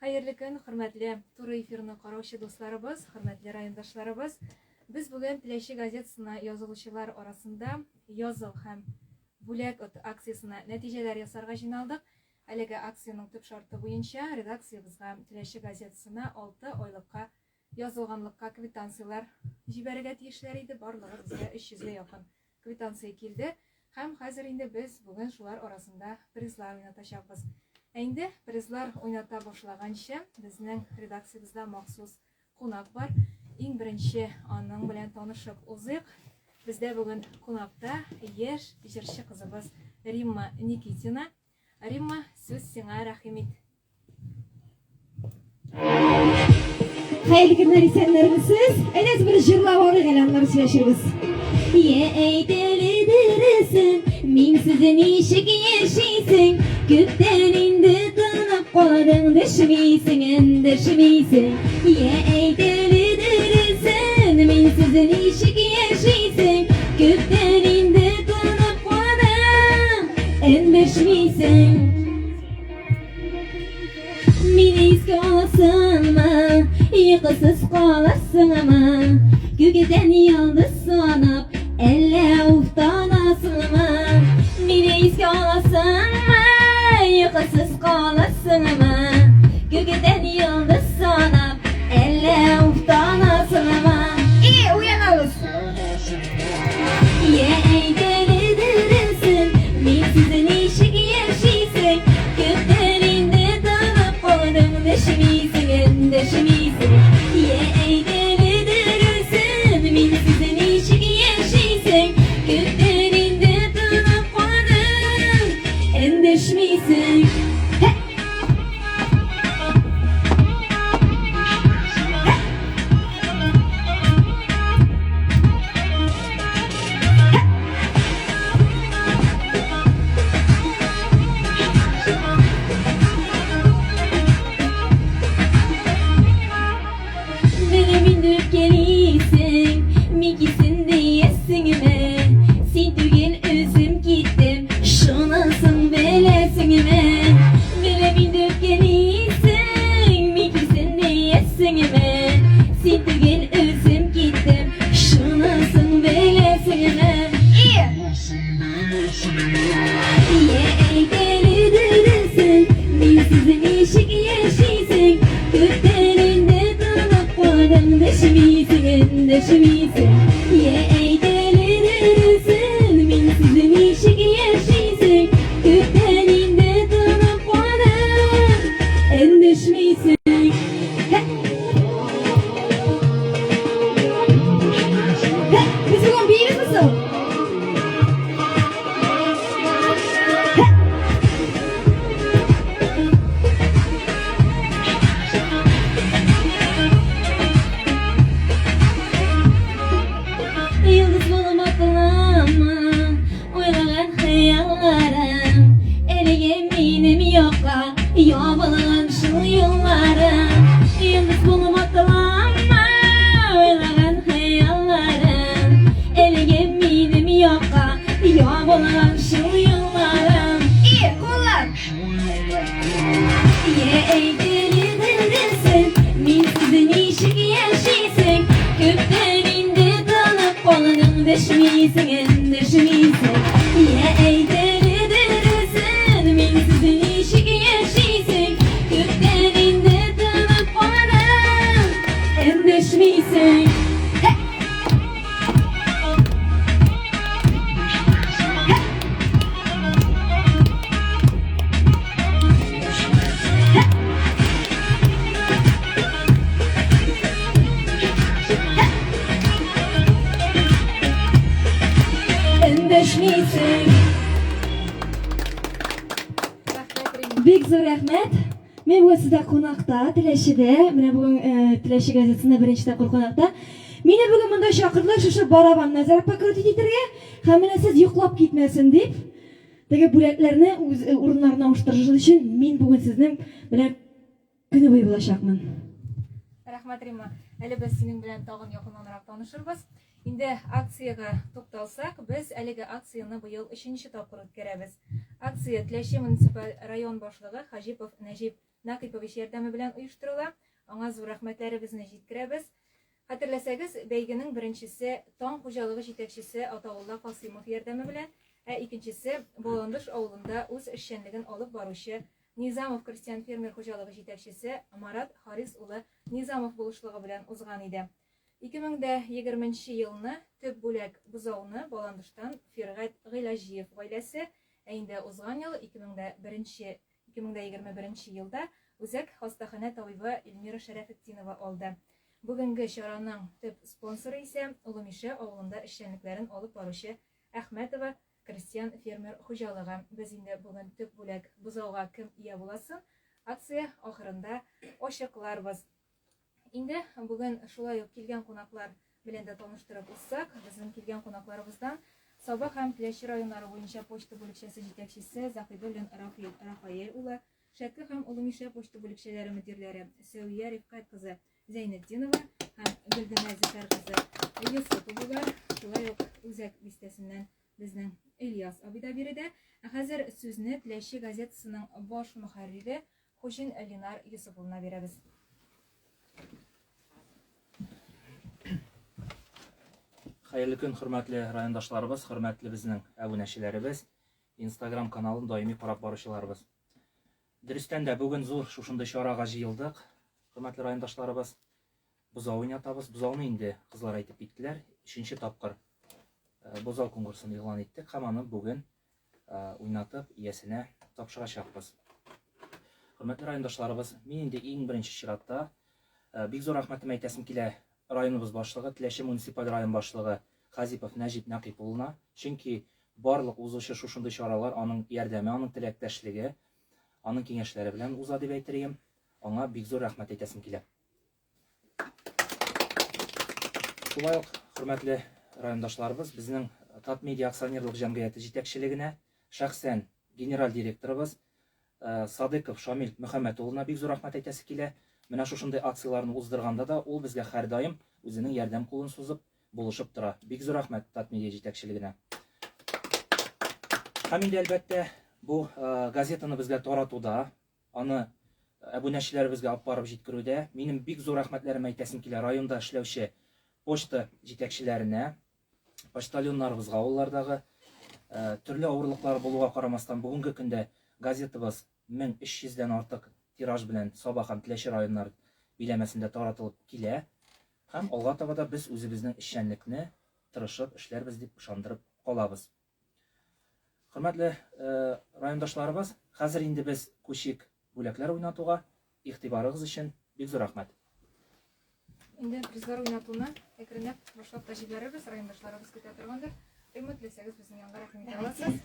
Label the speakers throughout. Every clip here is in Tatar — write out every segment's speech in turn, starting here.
Speaker 1: Хәерле көн, хөрмәтле туры эфирны караучы дусларыбыз, хөрмәтле райондашларыбыз. Без бүген Теләче газетасына язылучылар арасында Языл һәм бүләк от акциясенә нәтиҗәләр ясарга җыйналдык. Әлеге акциянең төп шарты буенча редакциябезгә Теләче газетасына 6 айлыкка язылганлыкка квитанцияләр җибәрергә тиешләр иде. Барлыгы безгә 300 гә якын квитанция килде. Һәм хәзер инде без бүген шулар арасында призлар уйнатачакбыз. Ә инде призлар уйната башлаганчы, безнең редакциябездә махсус кунак бар. Иң беренче аның белән танышып узыйк. Бездә бүген кунакта яшь җырчы кызыбыз Римма Никитина. Римма, сүз сиңа, рәхим ит.
Speaker 2: Хәерле көннәр, исәннәрмесез? Әйдәгез бер җырлап алыйк әле, аннары сөйләшербез. Йә әйт әле дөресен, минсез ничек яшисең? Күптән инде тынып калдың, дәшмисең, эндәшмисең. Йә әйт әле дөресен, минсез ничек яшисең? Күптән инде тынып калдың, эндәшмисең. Мине искә аласыңмы, йокысыз каласыңмы? Күктән йолдыз санап, әллә уфтанасыңмы? Мине искә аласыңмы, йокысыз каласыңмы? Күктән йолдыз санап, әллә уфтанасыңмы? И, уянабыз! Йә әйт әле дөресен, минсез ничек яшисең? Күптән инде тынып калдың, дәшмисең, эндәшмисең. Йә әйт әле дөресен, минсез ничек яшисең? Күптән инде тынып калдың, эндәшмисең. Һә! Белем инде үпкәлисең, мин килсен диясеңме? Син түгел, үзем киттем, шунысын беләсеңме? Белем инде үпкәлисең, мин килсен диясеңме? Син түгел, үзем киттем, шунысын беләсеңме? И! Йә әйт әле дөресен, минсез ничек яшисең? Күптән инде тынып калдың, дәшмисең, эндәшмисең. Йә әйт әле дөресен, минсез ничек яшисең? Күптән инде тынып калдың, эндәшмисең. Һә! Һә! Без бүген биибезме соң? Һә! Йолдыз булып атлама, Уйлаган хыялларым Әлегә минем якка Ябылган шул юлларым. Йолдыз булып атлама, Уйлаган хыялларым Әлегә минем якка Ябылган шул юлларым. И, куллар! Йә әйт әле дөресен, минсез ничек яшисең? Күптән инде тынып калдың, дәшмисең, эндәшмисең. Йә әйт әле дөресен, минсез ничек яшисең? Күптән инде тынып калдың, эндәшмисең. Һә! Эндәшмисең. Бик зур рәхмәт. Мин бүген сездә кунакта, Теләчедә. Менә бүген э, Теләче газетасында беренче тапкыр кунакта. Мине бүген монда чакырдылар шушы барабанны әзрәк покрутить итәргә. Һәм менә сез йоклап китмәсен дип, теге бүләкләрне үз э, урыннарына авыштырыр өчен мин бүген сезнең белән көне буе булачакмын.
Speaker 1: Рәхмәт, Римма. Әле без синең белән тагын якыннанрак танышырбыз. Инде акциягә тукталсак, без әлеге акцияне быел өченче тапкыр үткәрәбез. Акция Теләче муниципаль район башлыгы Хаҗипов Нәҗип Накыйпович ярдәме белән оештырыла. Аңа зур рәхмәтләребезне җиткерәбез. Хәтерләсәгез, бәйгенең беренчесе Таң хуҗалыгы җитәкчесе Атаулла Касыймов ярдәме белән, ә икенчесе Баландыш авылында үз эшчәнлеген алып баручы Низамов крестьян-фермер хуҗалыгы җитәкчесе Марат Харис улы Низамов булышлыгы белән узган иде. 2020 нче елны төп бүләк бозауны Баландыштан Фиргать Гыйләҗиев гаиләсе, ә инде узган ел 2001 2021 елда үзәк хастаханә табибы Эльмира Шәрәфетдинова алды. Бүгенге чараның төп спонсоры исә Олы Мишә авылында эшчәнлекләрен алып баручы Әхмәтова крестьян-фермер хуҗалыгы. Без инде бүген төп бүләк бозауга кем ия буласын акция ахырында ачыкларбыз. Инде бүген шулай ук килгән кунаклар белән дә таныштырып узсак, безнең килгән кунакларыбыздан Саба һәм Теләче районнары буенча почта бүлекчәсе җитәкчесе Заһидуллин Рафил Рафаэль улы, Шәтке һәм Олы Мишә почта бүлекчәләре мөдирләре Сәвия Рифкать кызы Зәйнетдинова һәм Гөлгенә Зөфәр кызы Йосыповалар, шулай ук Үзәк бистәсеннән безнең Ильяс абый да биредә. Ә хәзер сүзне Теләче газетасының баш мөхәррире Хуҗин Ленар Йосып улына бирәбез.
Speaker 3: Хәерле көн, хөрмәтле райондашларыбыз, хөрмәтле безнең әбүнәчеләребез, Инстаграм каналын даими карап баручыларыбыз. Дөрестән дә бүген зур шушындый чарага җыелдык, хөрмәтле райондашларыбыз. Бозау уйнатабыз. Бозауны инде кызлар әйтеп киттеләр. Өченче тапкыр э, бозау конкурсын игълан иттек һәм аны бүген уйнатып, иясенә тапшырачакбыз. Хөрмәтле райондашларыбыз, мин инде иң беренче чиратта бик зур рәхмәтем әйтәсем килә районыбыз башлыгы, Теләче муниципаль район башлыгы Хазипов Нәҗип Нәкыйп улына. Чөнки барлык узучы шушындый чаралар аның ярдәме, аның теләктәшлеге, аның киңәшләре белән уза дип әйтер идем. Аңа бик зур рәхмәт әйтәсем килә. Шулай ук, хөрмәтле райондашларыбыз, безнең Татмедиа акционерлык җәмгыяте җитәкчелегенә, шәхсән генераль директорыбыз э, Садыков Шамил Мөхәммәт улына бик зур рәхмәт әйтәсе килә. Менә шушындый акцияләрне уздырганда да ул безгә һәрдаим үзенең ярдәм кулын сузып, булышып тора. Бик зур рәхмәт Татмедиа җитәкчелегенә. Һәм инде әлбәттә, бу э, газетаны безгә таратуда, Аны әбүнәчеләребезгә алып барып җиткерүдә минем бик зур рәхмәтләрем әйтәсем килә районда эшләүче почта җитәкчеләренә, почтальоннарыбызга авыллардагы э, төрле авырлыклар булуга карамастан бүгенге көндә газетабыз 1300 дән артык тираж белән Саба һәм Теләче районнар биләмәсендә таратылып килә. Һәм алга таба да без үзебезнең эшчәнлекне тырышып эшләрбез дип ышандырып калабыз. Хөрмәтле э, райондашларыбыз, хәзер инде без күчик бүләкләр уйнатуга. Игътибарыгыз өчен бик зур рәхмәт.
Speaker 1: Инде призлар уйнатуны әкренләп башлап та җибәрербез, райондашларыбыз көтә торгандыр. Римма, теләсәгез безнең янга рәхим итә аласыз.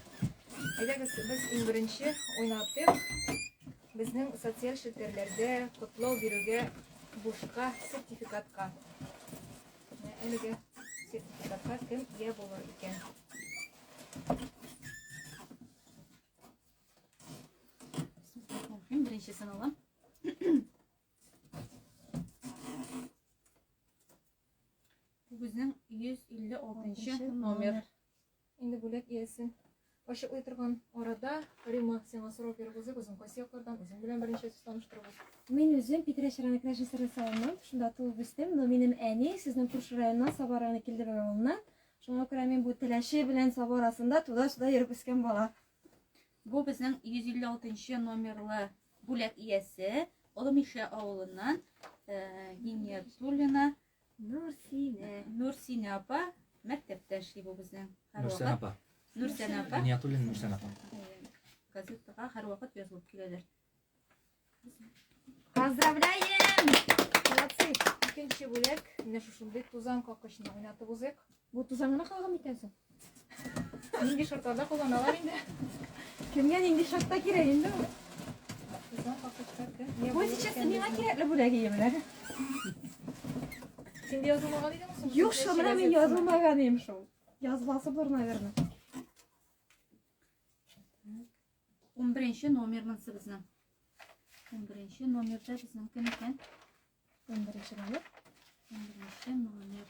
Speaker 1: Әйдәгез, без иң беренче уйнатыйк. Безнең социаль челтәрләрдә котлау бирүгә бушка сертификатка. Менә әлеге сертификатка кем ия булыр икән?
Speaker 4: Мин беренчесен алам. Бу безнең 156 номер.
Speaker 1: Инде бүләк иясен ачыклый торган арада, Римма, сиңа сорау биреп узыйк, үзең кайсы яклардан, үзең белән берничә сүз таныштырып уз.
Speaker 5: Мин үзем Питрәч районы Крәшен Серлесе авылыннан, шунда туып үстем, но минем әни сезнең күрше районнан, Саба районы Килдебәк авылыннан. Шуңа күрә мин бу Теләче белән Саба арасында туда-сюда йөреп үскән бала.
Speaker 4: Бу безнең 156 нчы номерлы бүләк иясе, Олы Мишә авылыннан Гиниятуллина
Speaker 5: Нурсинә.
Speaker 4: Нурсинә апа мәктәптә эшли бу безнең.
Speaker 3: Нурсән апа.
Speaker 4: Нурсән апа.
Speaker 3: Гиниятуллина Нурсән апа.
Speaker 4: Газетага һәрвакыт язылып киләләр.
Speaker 5: Поздравляем!
Speaker 1: Молодцы! Икенче бүләк, менә шушындый тузан каккычны уйнатып узыйк.
Speaker 5: Бу тузан гына калган микән соң?
Speaker 1: Нинди шартларда кулланалар инде?
Speaker 5: Кемгә нинди шартта кирәк инде ул?
Speaker 1: Тузан каккычка кем ия
Speaker 5: Бу
Speaker 1: булыр
Speaker 5: сейчас
Speaker 1: икән
Speaker 5: миңа
Speaker 1: безнең?
Speaker 5: кирәкле бүләк ие менә.
Speaker 1: Син дә язылмаган идеңме соң?
Speaker 5: Юк шул, менә мин язылмаган идем шул. Языласы булыр, наверное.
Speaker 4: 11 номер монысы безнең. 11 номерда безнең кем икән?
Speaker 5: 11 номер.
Speaker 4: 11 номер.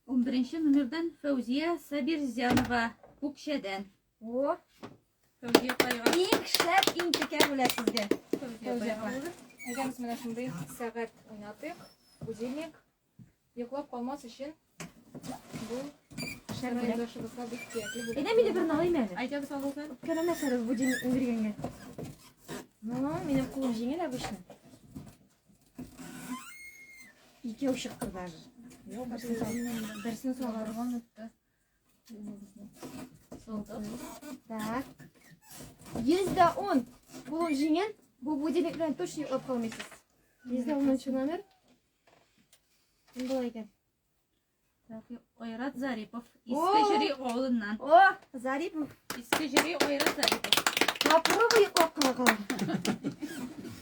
Speaker 4: 11 номердан Фәүзия Сабирзянова, Күкчәдән.
Speaker 5: О!
Speaker 4: Фәүзия апайга.
Speaker 5: Иң шәп, иң текә бүләк сезгә.
Speaker 4: Фәүзия апайга булды.
Speaker 1: Әйдәгез менә шундый сәгать уйнатыйк. Будильник. Йоклап калмас өчен бу
Speaker 5: Шәп бүләк.
Speaker 1: райондашыбызга бик кирәкле бүләк.
Speaker 5: Әйдә, мин дә берне алыйм әле.
Speaker 4: Әйдәгез алыгыз әле.
Speaker 5: Үпкәләмәс әле будильникны биргәнгә. Ну, минем кулым җиңел обычно. Икәү чыкты даже.
Speaker 1: Юк,
Speaker 5: Берсен сал- Берсен салырга
Speaker 1: онытты.
Speaker 4: Салдык.
Speaker 5: Так. 110. Кулым җиңел. Бу будильник белән точно йоклап калмыйсыз. 110 номер. Кем була икән?
Speaker 4: Так, Айрат Зарипов.
Speaker 5: О!
Speaker 4: Иске Җөри авылыннан.
Speaker 5: О, Зарипов.
Speaker 4: Иске Җөри Айрат Зарипов.
Speaker 5: Попробуй йоклап кала калам.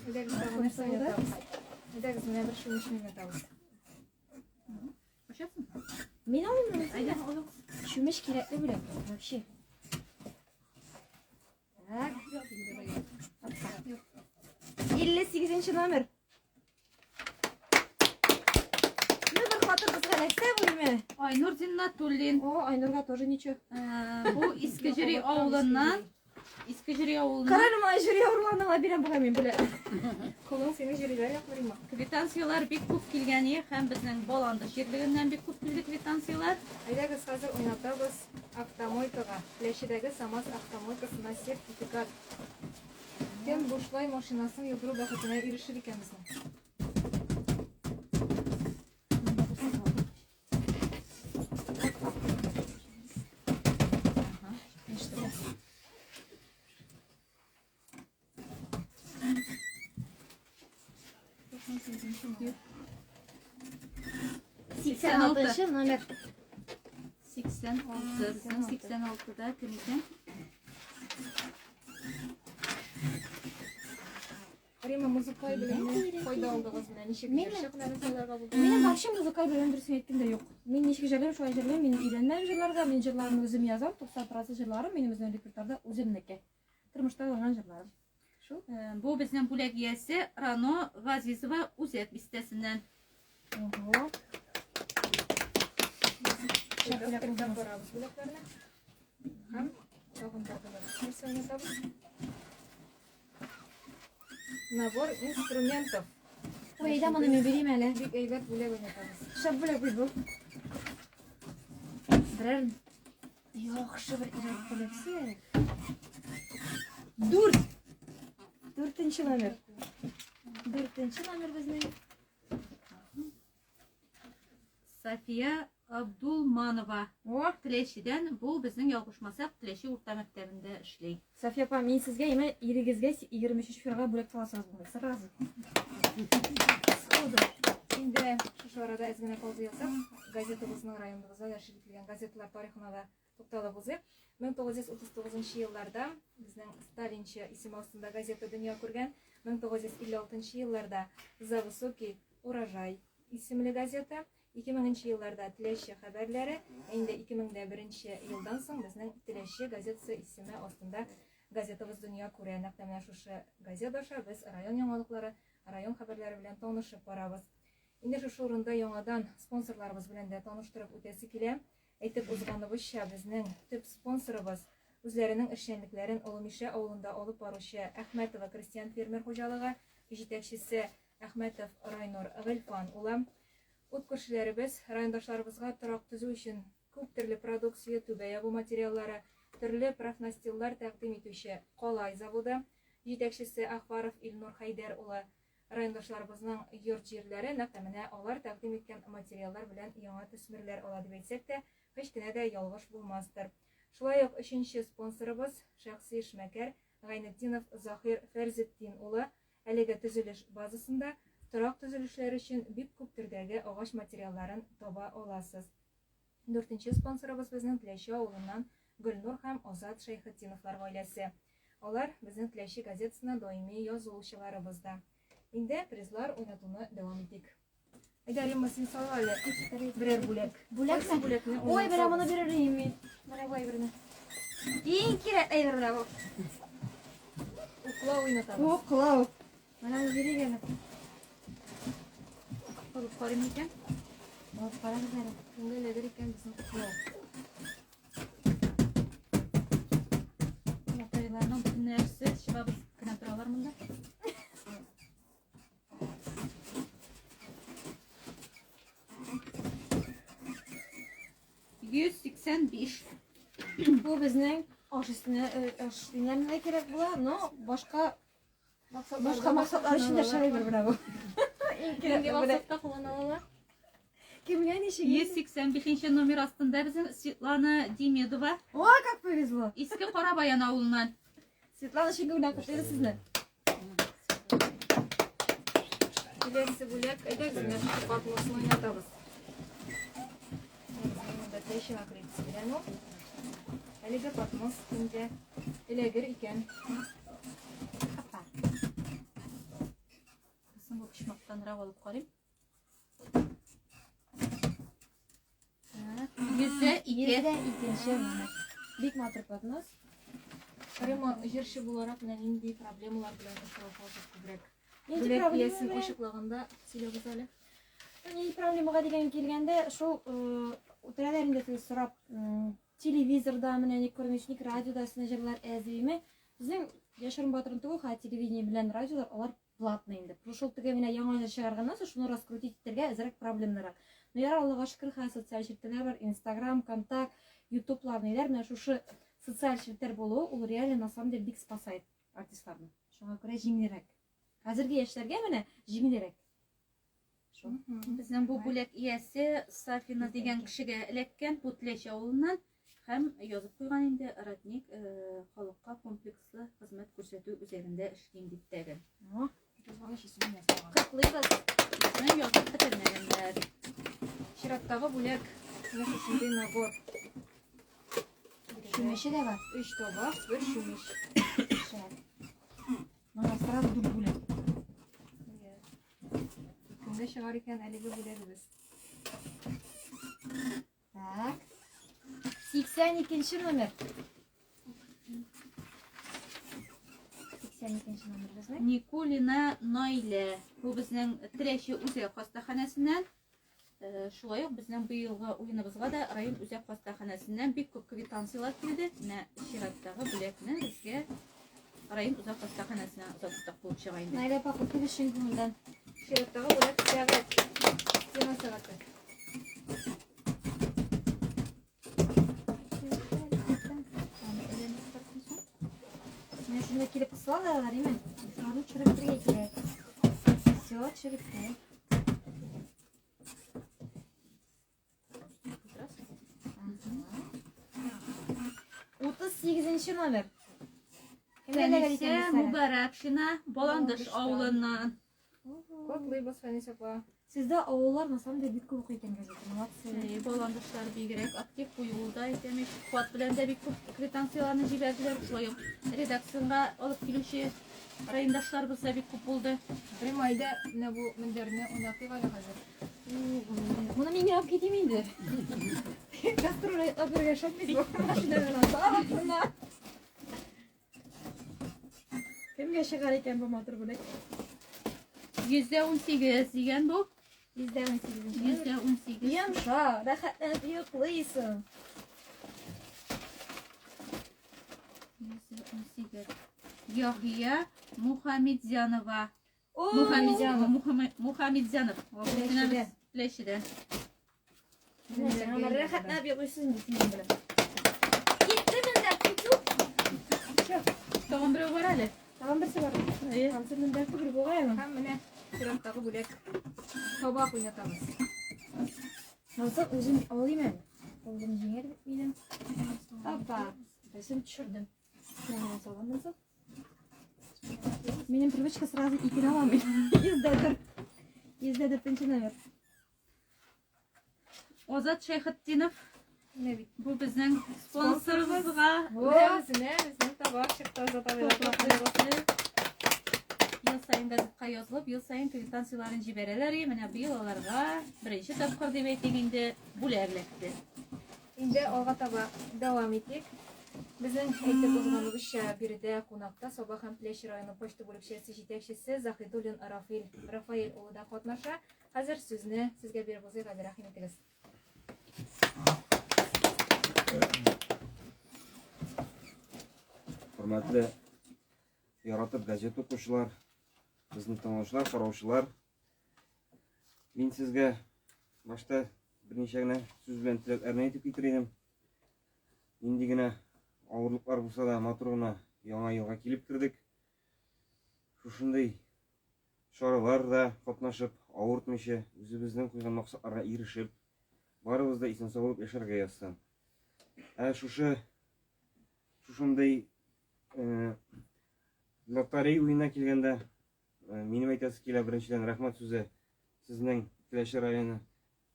Speaker 1: Әйдәгез тагын нәрсә уйнатабыз. Әйдәгез менә бер чүмечне уйнатабыз.
Speaker 4: Ачасың?
Speaker 5: Мин алыйм.
Speaker 4: Әйдә, алыгыз.
Speaker 5: Чүмеч кирәкле бүләк. Вообще. Так. 58 номер. Ну, бер хатын кызга эләксә бу име?
Speaker 4: Айнур Зиннатуллин.
Speaker 5: О, Айнурга тоже ничего.
Speaker 4: Бу Иске Җөри авылыннан. Иске Җөри авылыннан.
Speaker 5: Карале, моңа жюри авыруларны ала бирәм бугай мин бүләк.
Speaker 1: Кулың сине җөриләр яклыймы?
Speaker 4: Квитанцияләр бик күп килгән иде һәм безнең Баландыш җирлегеннән бик күп килде квитанцияләр.
Speaker 1: Әйдәгез хәзер уйнатабыз автомойкага. Теләчедәге САМАЗ автомойкасына сертификат. Кем бушлай машинасын юдыру бәхетенә ирешер икән безнең?
Speaker 5: Сиксән алтынчы номер.
Speaker 4: 86. Безнең 86-да кем икән?
Speaker 1: Рима, музыкаль белемне кайда алдыгыз менә? Ничек
Speaker 5: Минме?
Speaker 1: җырчы һөнәрен сайларга булдыгыз?
Speaker 5: Минем вообще музыкаль белемем дөресен әйткәндә юк. Мин ничек җырлыйм, шулай җырлыйм. Мин өйрәнмәдем җырларга, мин җырларымны үзем язам. 90% җырларым минем үземнең репертуарда үземнеке. Тормышта алган җырларым. Шул.
Speaker 4: Бу безнең бүләк иясе Рано Газизова Үзәк бистәсеннән.
Speaker 5: Ого. Шәп бүләк
Speaker 1: Тәүләп
Speaker 5: булды.
Speaker 1: барабыз бүләкләрне. Һәм тагын тагын нәрсә уйнатабыз? Набор инструментов.
Speaker 5: Ой, әйдә моны мин бирим әле.
Speaker 1: Бик әйбәт бүләк уйнатабыз.
Speaker 5: Шәп бүләк бит бу. Берәр яхшы бер ир-ат бүләксе. Дүрт. Дүртенче номер. Дүртенче номер безнең.
Speaker 4: София Абдулманова.
Speaker 5: О,
Speaker 4: Теләчедән, бу безнең ялгышмасак, Теләче урта мәктәбендә эшли.
Speaker 5: София апа, мин сезгә имә ирегезгә 23 февральгә бүләк саласыгыз бүген. Сразу.
Speaker 1: Сходу. Инде шушы арада әз генә пауза ясап, газетабызның районыбызда нәшер ителгән газеталар тарихына да тукталып узыйк. 1939 елларда безнең Сталинчы исеме астында газета дөнья күргән. 1956 елларда За высокий урожай исемле газета, 2000 елларда Теләче хәбәрләре, ә инде 2001 елдан соң безнең Теләче газетасы исеме астында газетабыз дөнья күрә. Нәкъ тә менә шушы газета аша без район яңалыклары, район хәбәрләре белән танышып барабыз. Инде шушы урында яңадан спонсорларыбыз белән дә таныштырып үтәсе килә. Әйтеп узганыбызча, безнең төп спонсорыбыз үзләренең эшчәнлекләрен Олы Мишә авылында алып баручы Әхмәтова крестьян фермер хуҗалыгы җитәкчесе Әхмәтов Райнур Гыйльфан улы. Ут күршеләребез райондашларыбызга торак төзү өчен күп төрле продукция, түбә ябу материаллары, төрле профнастиллар тәкъдим итүче Калай заводы җитәкчесе Ахваров Илнур Хәйдәр улы. Райондашларыбызның йорт җирләре нәкъ тә менә алар тәкъдим иткән материаллар белән яңа төсмерләр ала дип әйтсәк тә, һич кенә дә ялгыш булмастыр. Шулай ук өченче спонсорыбыз шәхси эшмәкәр Гайнетдинов Заһир Фәрзетдин улы әлеге төзелеш базасында торак төзелешләре өчен бик күп төрдәге агач материалларын таба аласыз. Дүртенче спонсорыбыз безнең Теләче авылыннан Гөлнур һәм Азат Шәйхетдиновлар гаиләсе. Алар безнең Теләче газетасына даими язылучыларыбыз да. Инде призлар уйнатуны дәвам итик. Әйдә, Римма, син сал әле берәр бүләк.
Speaker 5: Бүләкме?
Speaker 1: Кайсы бүләкне
Speaker 5: Ой, менә моны
Speaker 1: уйнатабыз?
Speaker 5: бирер идем мин. Менә бу әйберне. Иң кирәк әйбер менә бу.
Speaker 1: Уклау уйнатабыз.
Speaker 5: Уклау. Менә бу бирик әле.
Speaker 4: Алып карыйм икән.
Speaker 5: Алып карагыз әле.
Speaker 1: Кемгә эләгер икән безнең уклау?
Speaker 4: Аларның бөтен нәрсә чыгабыз кенә торалар монда. 185.
Speaker 5: Бу безнең аш өстенә аш өстенә кирәк була, но башка башка максатлар өчен дә шәп менә бу.
Speaker 1: Иң кирәкле максатта куллана алалар.
Speaker 5: Кемгә ничек?
Speaker 4: 185 номер астында безнең Светлана Демидова.
Speaker 5: О, как повезло.
Speaker 4: Иске Карабаян авылыннан.
Speaker 5: Светлана чын күңелдән котлыйбыз сезне.
Speaker 1: Киләсе бүләк, әйдәгез, менә шушы подносны уйнатабыз. Монда Теләче наклейкасы белән ул. Әлеге поднос кемгә эләгер икән?
Speaker 4: Апа. Соң бу почмактанрак алып карыйм. 102.
Speaker 5: 102 номер. Бик матур поднос.
Speaker 1: Рима, җырчы буларак менә нинди проблемалар белән очрашасыз күбрәк?
Speaker 5: Нинди
Speaker 1: Бүләк
Speaker 5: проблема
Speaker 1: иясен
Speaker 5: белән?
Speaker 1: ачыклаганда сөйләгез әле.
Speaker 5: Нинди проблемага дигән килгәндә, шул үтерәләр инде теге сорап, телевизорда менә ник күренеш, ник радиода сезнең җырлар әз дими. Безнең яшерен батырын түгел, хәзер телевидение белән радиолар алар платный инде. Шул теге менә яңа җыр чыгарганнан соң шуны раскрутить итәргә әзрәк проблемнарак. Но ярар, Аллага шөкер, хәзер социаль челтәрләр бар, Инстаграм, Контакт, Ютублар, ниләр, менә шушы социаль челтәр булуы ул реально на самом деле бик спасает артистларны. Шуңа күрә җиңелрәк. Хәзерге яшьләргә менә җиңелрәк. Шул.
Speaker 4: Безнең бу бүләк иясе Сафина дигән кешегә эләккән Путлеч авылыннан һәм язып куйган инде Родник э, халыкка комплекслы хезмәт күрсәтү үзәгендә эшлим дип тәге.
Speaker 1: Кызганыч исемен язмаган.
Speaker 5: Котлыйбыз.
Speaker 4: Исемен язып бетермәгәннәр.
Speaker 1: Чираттагы бүләк менә шушындый набор.
Speaker 5: Чүмече дә бар.
Speaker 1: Өч табак, бер чүмеч.
Speaker 5: Шәп. Моңа сразу дүрт бүләк.
Speaker 1: Кемгә чыгар икән әлеге бүләгебез?
Speaker 5: Так. 82 номер. 82 номер безнең.
Speaker 4: Никулина Наилә. Бу безнең Теләче үзәк хастаханәсеннән. Э, шулай ук безнең быелгы уеныбызга да район үзәк хастаханәсеннән бик күп квитанцияләр килде. Менә чираттагы бүләкне безгә район үзәк хастаханәсенә озаттык булып чыга инде.
Speaker 5: Наилә апа, котлыйбыз чын күңелдән.
Speaker 1: Чираттагы бүләк сәгать. Стена сәгате.
Speaker 5: Менә шунда килеп кысалар алар, име? Шуларны төшереп бетергә кирәк. Все, төшереп беттек. 38 номер.
Speaker 4: Фәнисә Мубаракшина, Баландыш авылыннан.
Speaker 1: Котлыйбыз, Фәнисә апа.
Speaker 5: Сездә авыллар на самом деле бик күп укый икән газета. Молодцы.
Speaker 4: Әй, Баландышлар бигрәк актив бу юлда әйтәм ич. Хат белән дә бик күп квитанцияләрне җибәрделәр. Шулай ук редакциягә алып килүче райондашларыбыз да бик күп булды.
Speaker 1: Рима, әйдә, менә бу мендәрне уйнатыйк әле хәзер.
Speaker 5: Моны мин алып китим инде. Гастроль бергә шәп бит бу. Машина белән сарыпсына. Кемгә чыгар икән бу матур бүләк?
Speaker 4: 118 дигән бу.
Speaker 5: 118.
Speaker 4: 118.
Speaker 5: Йомша, рәхәтләнеп йоклыйсың.
Speaker 4: 118. Яхия Мухамедзянова.
Speaker 5: О,
Speaker 4: Мухамедзянов. Мухамедзянов.
Speaker 5: Теләчедән.
Speaker 4: Теләчедән.
Speaker 5: Рәхәтләнеп йоклыйсың инде синең белән. Китте мендәр, китү.
Speaker 4: Тагын берәү бар әле.
Speaker 5: Тагын берсе бар.
Speaker 4: Әйе.
Speaker 5: Ансы мендәр түгел бугай аның.
Speaker 1: Һәм менә чираттагы бүләк. Табак уйнатабыз.
Speaker 5: Ансы үзем алыйм әле. Кулым җиңел бит минем. Опа. Берсен төшердем. Менә салам монысы. Минем привычка сразу икене алам. 104. 104 номер.
Speaker 4: Азат Шәйхетдинов.
Speaker 1: Менә бит.
Speaker 4: Бу безнең спонсорыбызга.
Speaker 1: Менә үзенә безнең табак чыкты Азат абыйга.
Speaker 4: Ел саен газетка язылып, ел саен квитанцияләрен җибәрәләр. Менә быел аларга беренче тапкыр дип әйтик инде бүләк эләкте.
Speaker 1: Инде алга таба дәвам итик. Безнең әйтеп узганыбызча, биредә кунакта Саба һәм Теләче районы почта бүлекчәсе җитәкчесе Заһидуллин Рафил Рафаэль улы да катнаша. Хәзер сүзне сезгә биреп узыйк, әле рәхим итегез.
Speaker 6: Хөрмәтле яратып газет укучылар, безне тыңлаучылар, караучылар. Мин сезгә башта берничә генә сүз белән теләкләрне әйтеп китер идем. Нинди генә авырлыклар булса да, матур гына яңа елга килеп кердек. Шушындый чараларда катнашып, авыртмыйча, үзебезнең куйган максатларга ирешеп, барыбыз да исән-сау булып яшәргә язсын. Ә шушы шушындый э, лотерея уенына килгәндә, э, минем әйтәсе килә, беренчедән рәхмәт сүзе сезнең Теләче районы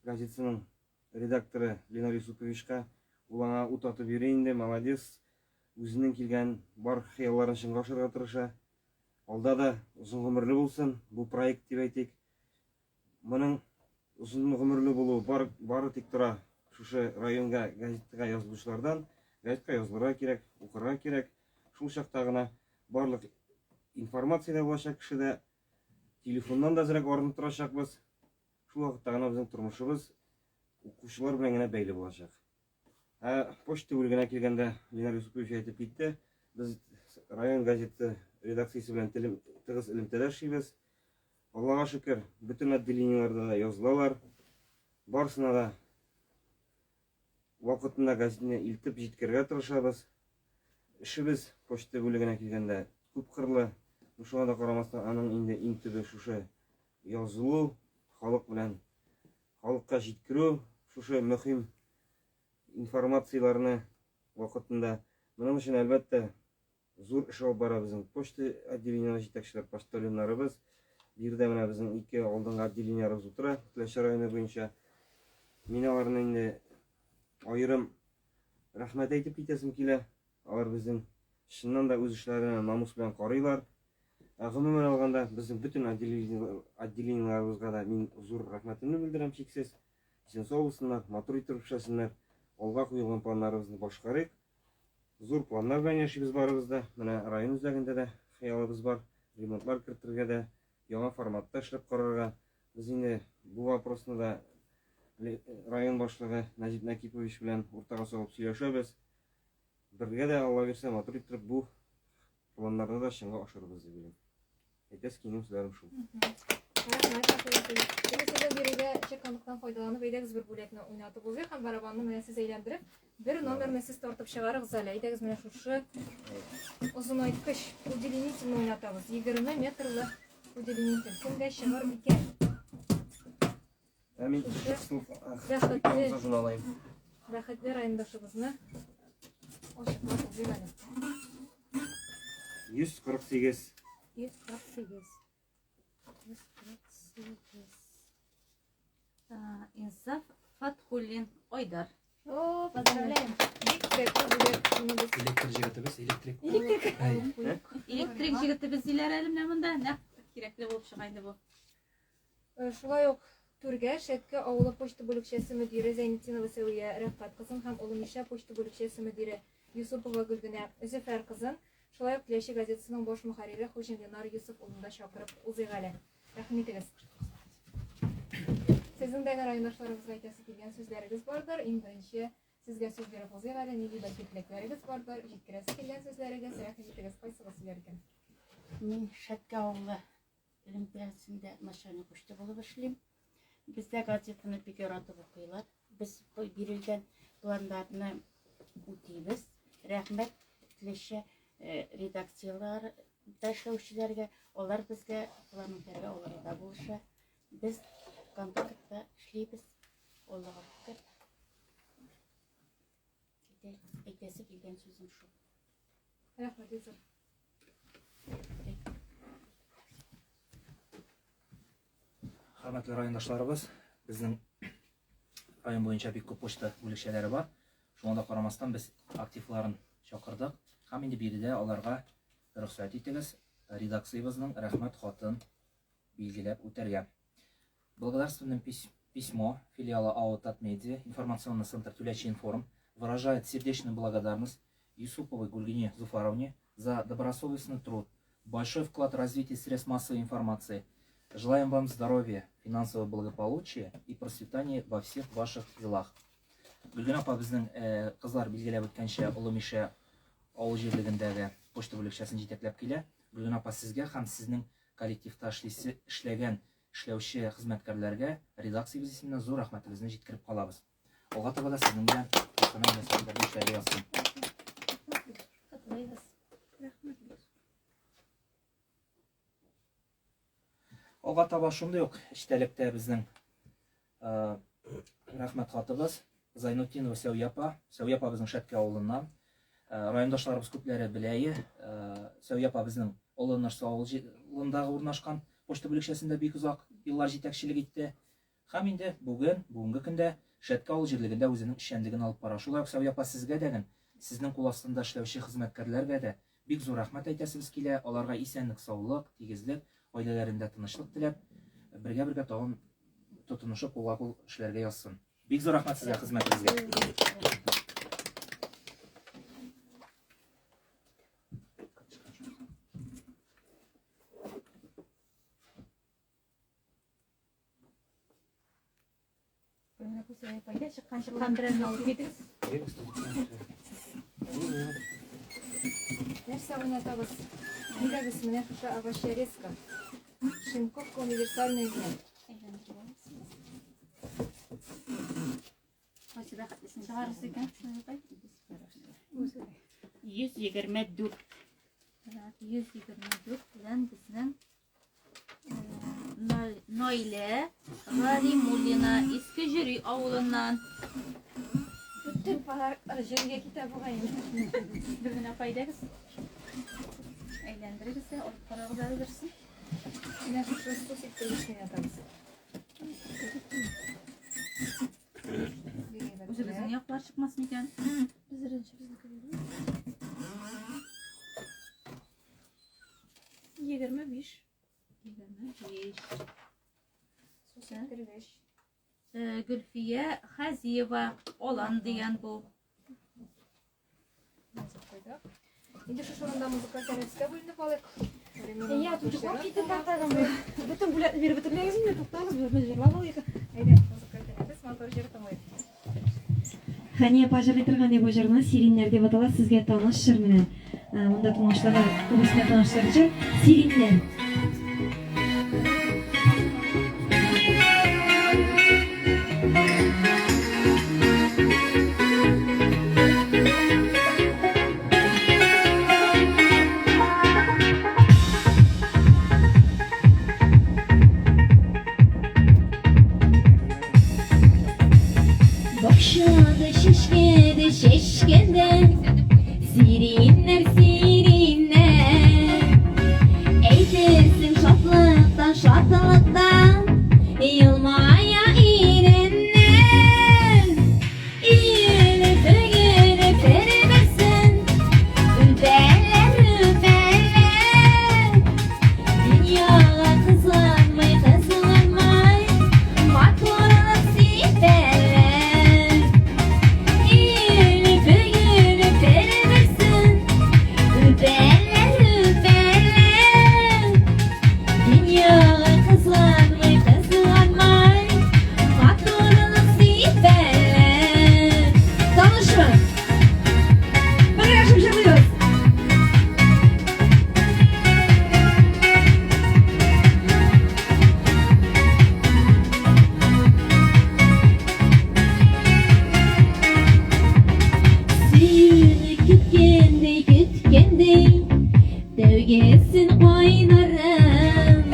Speaker 6: газетасының редакторы Ленар Юсуповичка. Ул аңа ут атып йөри инде, молодец. Үзенең килгән бар хыялларын чынга ашырырга тырыша. Алда да озын гомерле булсын бу проект дип әйтик. Моның озын гомерле булуы бар, бары тик тора шушы районга газетага язылучылардан. Газетка язылырга кирәк, укырга кирәк. Шул чакта гына барлык информация дә булачак кешедә. Телефоннан да әзрәк арынып торачакбыз. Шул вакытта гына безнең тормышыбыз укучылар белән генә бәйле булачак. Ә почта бүлегенә килгәндә, Ленар Юсупович әйтеп китте, без район газеты редакциясе белән телем, тыгыз элемтәдә эшлибез. Аллага шөкер, бөтен отделениеләрдә дә язылалар. Барысына да вакытында газетны илтеп җиткерергә тырышабыз. Эшебез почта бүлегенә килгәндә күпкырлы. Шуңа да карамастан, аның инде иң төбе шушы язылу, халык белән халыкка җиткерү шушы мөһим информацияләрне вакытында. Моның өчен, әлбәттә, зур эш алып бара безнең почта отделениеләре җитәкчеләр, почтальоннарыбыз. Биредә менә безнең ике алдынгы отделениеләребез утыра, Теләче районы буенча. Мин аларны инде аерым рәхмәт әйтеп китәсем килә. Алар безнең чыннан да үз эшләренә намус белән карыйлар. Ә гомумән алганда, безнең бөтен отделениеләребезгә дә мин зур рәхмәтемне белдерәм чиксез. Исән-сау булсыннар, матур итеп эшләсеннәр. Алга куелган планнарыбызны башкарыйк. Зур планнар белән яшибез барыбыз да. Менә район үзәгендә дә хыялыбыз бар. Ремонтлар кертергә дә, яңа форматта эшләп карарга. Без инде бу вопросны да район башлыгы Нәҗип Нәкипович белән уртага салып сөйләшәбез. Бергә дә, Алла бирсә, матур иттереп бу планнарны да чынга ашырырбыз дип уйлыйм. Әйтәсе килгән сүзләрем шул.
Speaker 1: Рәхмәт, Рафаэль абый. Инде сезнең бирегә чыкканлыктан файдаланып, әйдәгез бер бүләкне уйнатып узыйк һәм барабанны менә сез әйләндереп, бер номерны сез тартып чыгарыгыз әле. Әйдәгез менә шушы озынайткыч удлинительне уйнатабыз. 20 метрлы удлинитель. Кемгә чыгыр икән?
Speaker 6: Ә мин
Speaker 1: Бәхетле,
Speaker 6: журнал алайым.
Speaker 1: бәхетле райондашыбызны ачыклап узыйк әле.
Speaker 6: 148.
Speaker 5: 148.
Speaker 4: 148. Инсаф Фатхуллин Айдар.
Speaker 1: О, поздравляем. Бик кирәкле бүләк. Моны без
Speaker 3: Электр җегетебез, электрик.
Speaker 1: Электрик.
Speaker 3: Әй.
Speaker 4: Электрик җегетебез диләр әле менә монда. Нәкъ кирәкле булып чыга инде бу.
Speaker 1: Шулай ук Түргә Шәтке авылы почта бүлекчәсе мөдире Зәйнетдинова Сәвия Рәфкать кызын һәм Олы Мишә почта бүлекчәсе мөдире Юсупова Гөлгенә Зөфәр кызын, шулай ук Теләче газетасының баш мөхәррире Хуҗин Ленар Йосыф улын да чакырып узыйк әле. Рәхим итегез. Сезнең дә райондашларыбызга әйтәсе килгән сүзләрегез бардыр. Иң беренче сезгә сүз биреп узыйк әле. Нинди бәлки теләкләрегез бардыр, җиткерәсе килгән сүзләрегез. Рәхим итегез, кайсыгыз сөйләр икән?
Speaker 7: Мин Шәтке авылы элемтәсендә начальник почта булып эшлим. Бездә газетаны бик яратып укыйлар. Без бирелгән планнарны үтибез. Рәхмәт Теләче э, редакцияләрдә эшләүчеләргә. Алар безгә план үтәргә алар да булыша. Без контактта эшлибез. Аллага шөкер. Әйтәсе килгән сүзем шул.
Speaker 1: Рәхмәт, Илсур.
Speaker 3: Хөрмәтле райондашларыбыз, безнең район буенча бик күп почта бүлекчәләре бар. Шуңа да карамастан без активларын чакырдык һәм инде биредә аларга рөхсәт итегез редакциябезнең рәхмәт хатын билгеләп үтәргә. Благодарственное письмо филиала АО «Татмедиа», информационный центр «Тюлячи-информ» выражает сердечную благодарность Юсуповой Гульгине Зуфаровне за добросовестный труд, большой вклад в развитие средств массовой информации. Желаем вам здоровья, финансового благополучия и процветания во всех ваших делах. Гөлгенә апа безнең кызлар билгеләп үткәнчә Олы Мишә авыл җирлегендәге почта бүлекчәсен җитәкләп килә. Гөлгенә апа, сезгә һәм сезнең коллективта эшлисе, эшләгән, эшләүче хезмәткәрләргә редакциябез исеменнән зур рәхмәтебезне җиткереп калабыз. Алга таба да сезнең белән дустанә мөнәсәбәтләрдә эшләргә язсын.
Speaker 4: Котлыйбыз.
Speaker 3: Алга таба шундый ук эчтәлектә безнең рәхмәт хатыбыз Зайнутдинова Сәүя апа. Сәүя апа безнең Шәтке авылыннан. Райондашларыбыз күпләре беләе. Сәүя апа безнең Олы Нырсы авылындагы урнашкан почта бүлекчәсендә бик озак еллар җитәкчелек итте. Һәм инде бүген, бүгенге көндә Шәтке авыл җирлегендә үзенең эшчәнлеген алып бара. Шулай ук Сәүя апа сезгә дә ген, сезнең кул астында эшләүче хезмәткәрләргә дә бик зур рәхмәт әйтәсебез килә. Аларга исәнлек, саулык, тигезлек, гаиләләрендә тынычлык теләп, бергә-бергә тагын тотынышып кулга-кул эшләргә язсын. Бик зур рәхмәт сезгә хезмәтегезгә.
Speaker 4: Чыккан чыккан берәрне алып китегез.
Speaker 1: Нәрсә уйнатабыз? Әйдәгез, менә шушы овощерезка. Шинковка универсальный икән.
Speaker 4: Кайсы бәхетлесен чыгарырсыз икән?
Speaker 7: 124.
Speaker 4: 124 белән безнең Наилә Галимуллина Иске Җөри авылыннан.
Speaker 5: Бөтен подароклар җөригә китә бугай.
Speaker 4: Бер генә файдагыз. Әйләндерегез дә, алып карагыз әле берсен.
Speaker 1: Менә шушы су сиптергечне ятабыз.
Speaker 4: Үзебезнең яклар чыкмас микән?
Speaker 5: Без беренче безнеке. 25.
Speaker 4: 25.
Speaker 1: Су сиптергеч.
Speaker 4: Гөлфия Хазиева, Алан дигән бу.
Speaker 1: Язып куйдык. Инде шушы урында музыкаль тәнәфескә бүленеп алыйк.
Speaker 5: Я, тут йоклап киттем тагын. Бөтен бүләкне биреп бетермәгез инде, туктагыз, без җырлап алыйк.
Speaker 1: Әйдә, музыкаль тәнәфес, матур җыр тыңлыйк.
Speaker 2: Хәния апа җырлый торган бу җырны Сириннәр дип атала, сезгә таныш җыр менә. Монда тыңлаучыларга күбесенә таныш җыр. Сириннәр. Бакчада чәчкәдә чәчкәндә Сириннәр, сириннәр Әйтерсең шатлыктан, шатлыктан Елмая иреннәр Иелеп, бөгелеп бер-берсен Үбәләр, үбәләр Дөньяга кызганмый, кызганмый, матурлык сибәләр. Иелеп, бөгелеп бер-берсен үбәләр, үбәләр. Дөньяга кызганмый, кызганмый, матурлык сибәләр. Танышмы? Бергә җырлыйбыз. Сөюне көткәндәй, көткәндәй, тәүгесен кайнарым.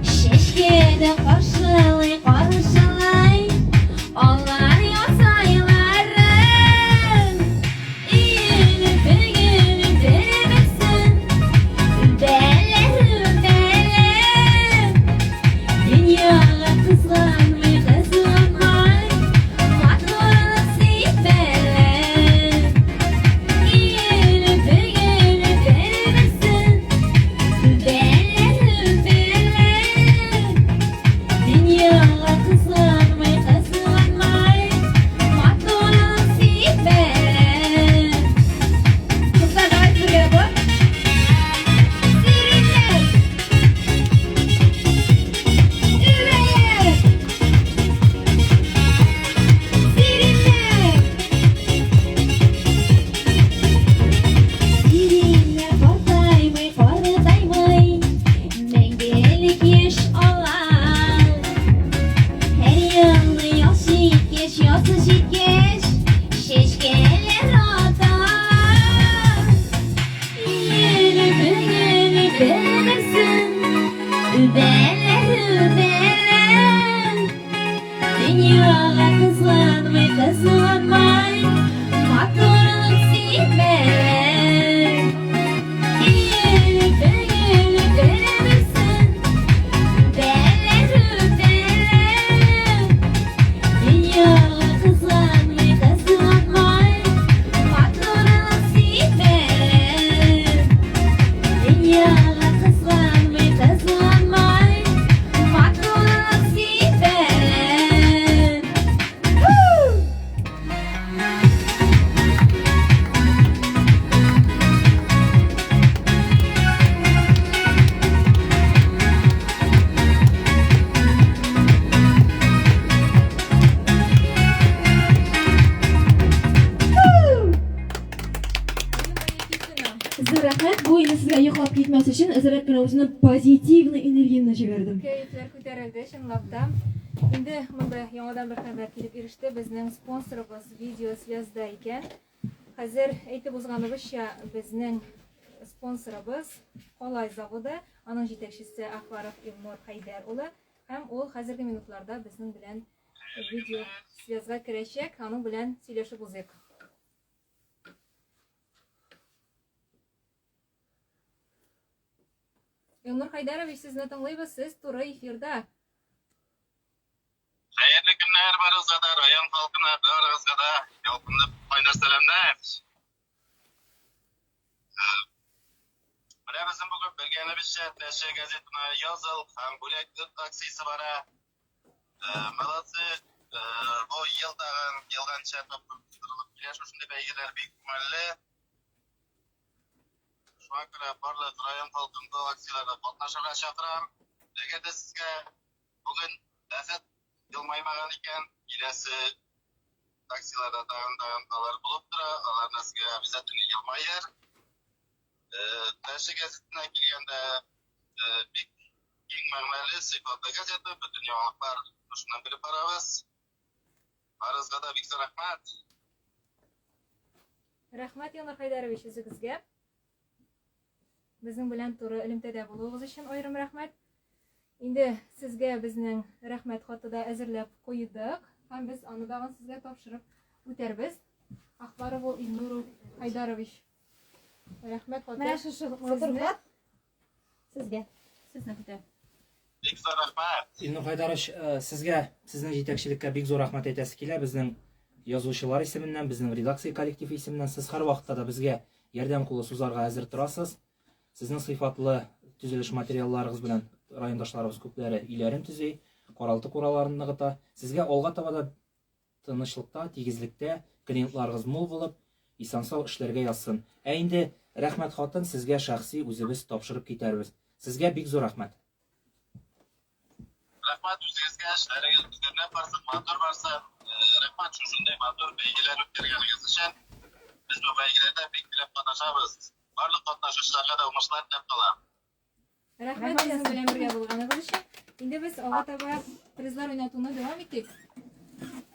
Speaker 2: Чәчкәдә каршылый, каршылый, алар ясайларын. Иелеп, бөгелеп, бер-берсен үбәләр, үбәләр. Дөньяга кызганмый, кызганмый, матурлык сибәләр. Иелеп, бөгелеп, бер-берсен үбәләр, үбәләр. Дөньяга кызганмый. Бәләһү бәлә. Дөньяга кызганмый, кызганмай, матурлык сибәләр. Иелеп, иелеп берәрсен, бәләһү бәлә. Дөньяга кызганмый, кызганмай, матурлык сибәләр. Дөньяга кызганмый, кызганмай, матурлык сибәләр. Зур рәхмәт. Бу инде сезгә йоклап китмәс өчен әзрәк кенә үземнең позитивный энергиямне җибәрдем.
Speaker 1: Кәефләр күтәрелде, чынлап та. Инде монда яңадан бер хәбәр килеп иреште. Безнең спонсорыбыз видеосвязьда икән. Хәзер әйтеп узганыбызча, безнең спонсорыбыз Калай заводы, аның җитәкчесе Акбаров Илнур Хәйдәр улы һәм ул хәзерге минутларда безнең белән видеосвязьга керәчәк. Аның белән сөйләшеп узыйк. Илнур Хайдарович, сезне тыңлыйбыз, сез туры эфирда.
Speaker 8: Хәерле көннәр барыгызга да, район халкына, барыгызга да ялкынлы кайнар сәламнәр. Менә безнең бүген белгәнебезчә, Теләче газетына языл һәм бүләк акциясе бара. Молодцы, бу ел тагын елганча тапшырылып килә шушындый бәйгеләр бик күңелле. Шуңа күрә барлык район халкын бу акцияләрдә катнашырга чакырам. Әгәр дә сезгә бүген бәхет елмаймаган икән, киләсе акцияләрдә тагын тагын алар булып тора, алар да сезгә обязательно елмаер. Теләче газетына килгәндә, бик киң мәгънәле, сыйфатлы газета, бөтен яңалыклар шуннан белеп барабыз. Барыгызга да бик зур рәхмәт.
Speaker 1: Рәхмәт, Илнур Хәйдәрович, үзегезгә. Безнең белән туры элемтәдә булуыгыз өчен аерым рәхмәт. Инде сезгә безнең рәхмәт хаты да әзерләп куйдык һәм без аны тагын сезгә тапшырып үтәрбез. Ахбаров Илнур Хайдарович. Рәхмәт хаты.
Speaker 5: Менә шушы матур хат сезгә.
Speaker 4: Сезне көтә.
Speaker 8: Бик зур рәхмәт.
Speaker 3: Илнур Хайдарович, сезгә, сезнең җитәкчелеккә бик зур рәхмәт әйтәсе килә. Безнең язучылар исеменнән, безнең редакция коллективы исеменнән сез һәрвакытта да безгә ярдәм кулы сузарга әзер торасыз. Сезнең сыйфатлы төзелеш материалларыгыз белән райондашларыбыз күпләре өйләрен төзи, каралты-кураларын ныгыта. Сезгә алга таба да тынычлыкта, тигезлектә, клиентларыгыз мул булып, исән-сау эшләргә язсын. Ә инде рәхмәт хатын сезгә шәхси үзебез тапшырып китәрбез. Сезгә бик зур рәхмәт.
Speaker 8: Рәхмәт үзегезгә, эшләрегез гөрләп барсын, матур барсын. Рәхмәт шушындый матур бәйгеләр үткәргәнегез өчен. Без бу бәйгеләрдә бик теләп катнашабыз. Барлык катнашучыларга да уңышлар теләп калам.
Speaker 1: Рәхмәт безнең белән бергә булганыгыз өчен. Инде без алга таба призлар уйнатуны дәвам итик.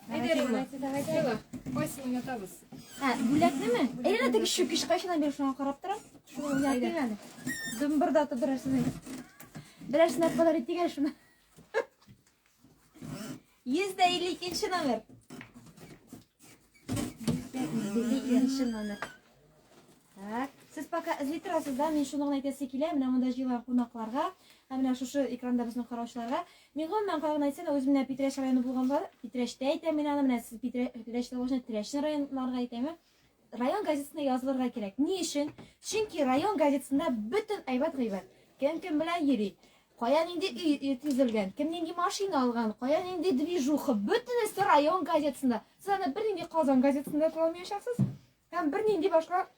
Speaker 1: Әйдә, Римма. Әйдә, кайсын уйнатабыз?
Speaker 5: Ә, бүләкнеме? Әйдә, теге чүкеч кайчаннан бирле шуңа карап торам. Шуны уйнатыйм әле. Дымбырдатып берәрсенә. Берәрсенә подарить итик әле шуны. 152 номер. 152 номер. Так, сез пока эзли торасыз да, мин шуны гына әйтәсе килә, менә монда җыелган кунакларга, һәм менә шушы экранда безне караучыларга. Мин гомумән кайгы әйтсәм, үзем менә Питрәч районы булганга, Питрәчтә әйтәм мин аны, менә сез Питрәчтә булгач, Теләче районнарга әйтәм. Район газетасына язылырга кирәк. Ни өчен? Чөнки район газетасында бөтен әйбәт гыйбәт. Кем кем белән йөри, кая нинди өй төзелгән, кем нинди машина алган, кая нинди движуха, бөтенесе район газетасында. Сез аны бернинди Казан газетасында таба алмаячаксыз һәм бернинди башка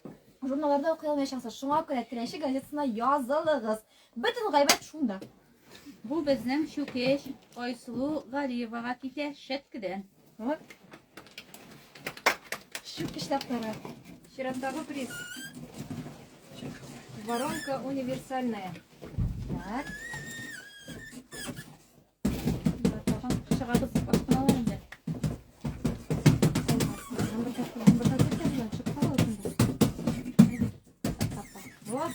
Speaker 5: журналларда укый алмаячаксыз. Шуңа күрә Теләче газетасына язылыгыз. Бөтен гайбәт шунда.
Speaker 4: Бу безнең чүкеч Айсылу Галиевага китә Шәткедән.
Speaker 5: Вот. Чүкечләп тора.
Speaker 1: Чираттагы приз. Воронка универсальная.
Speaker 5: Так.
Speaker 4: Тагын чыгабыз ашкыналар инде.
Speaker 5: Вот.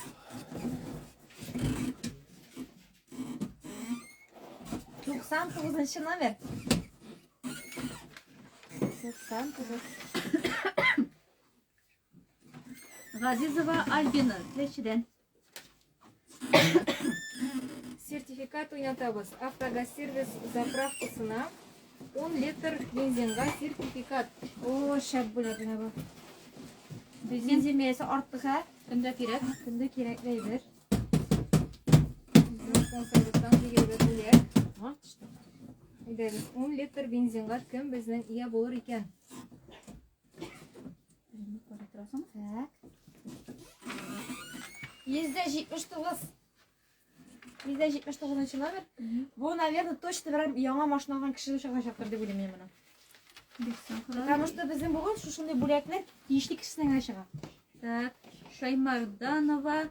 Speaker 5: 99 номер. 99.
Speaker 4: Газизова Альбина, Теләчедән.
Speaker 1: Сертификат уйнатабыз. Автогазсервис заправкасына 10 литр бензинга сертификат.
Speaker 5: О, шәп бүләк менә бу. Бензин бәясе артты хә.
Speaker 4: Көндә кирәк.
Speaker 5: Көндә кирәкле әйбер.
Speaker 1: Безнең спонсорыбыздан бигәйбәт бүләк. Әйдәгез, 10 литр бензинга кем безнең ия булыр икән?
Speaker 5: Так. 179. 179 номер. Бу, наверное, точно берәр яңа машина алган кеше чыгачактыр дип уйлыйм мин моны. Потому что безнең бүген шушындый бүләкләр тиешле кешесенә генә чыга.
Speaker 4: Так, Шаймарданова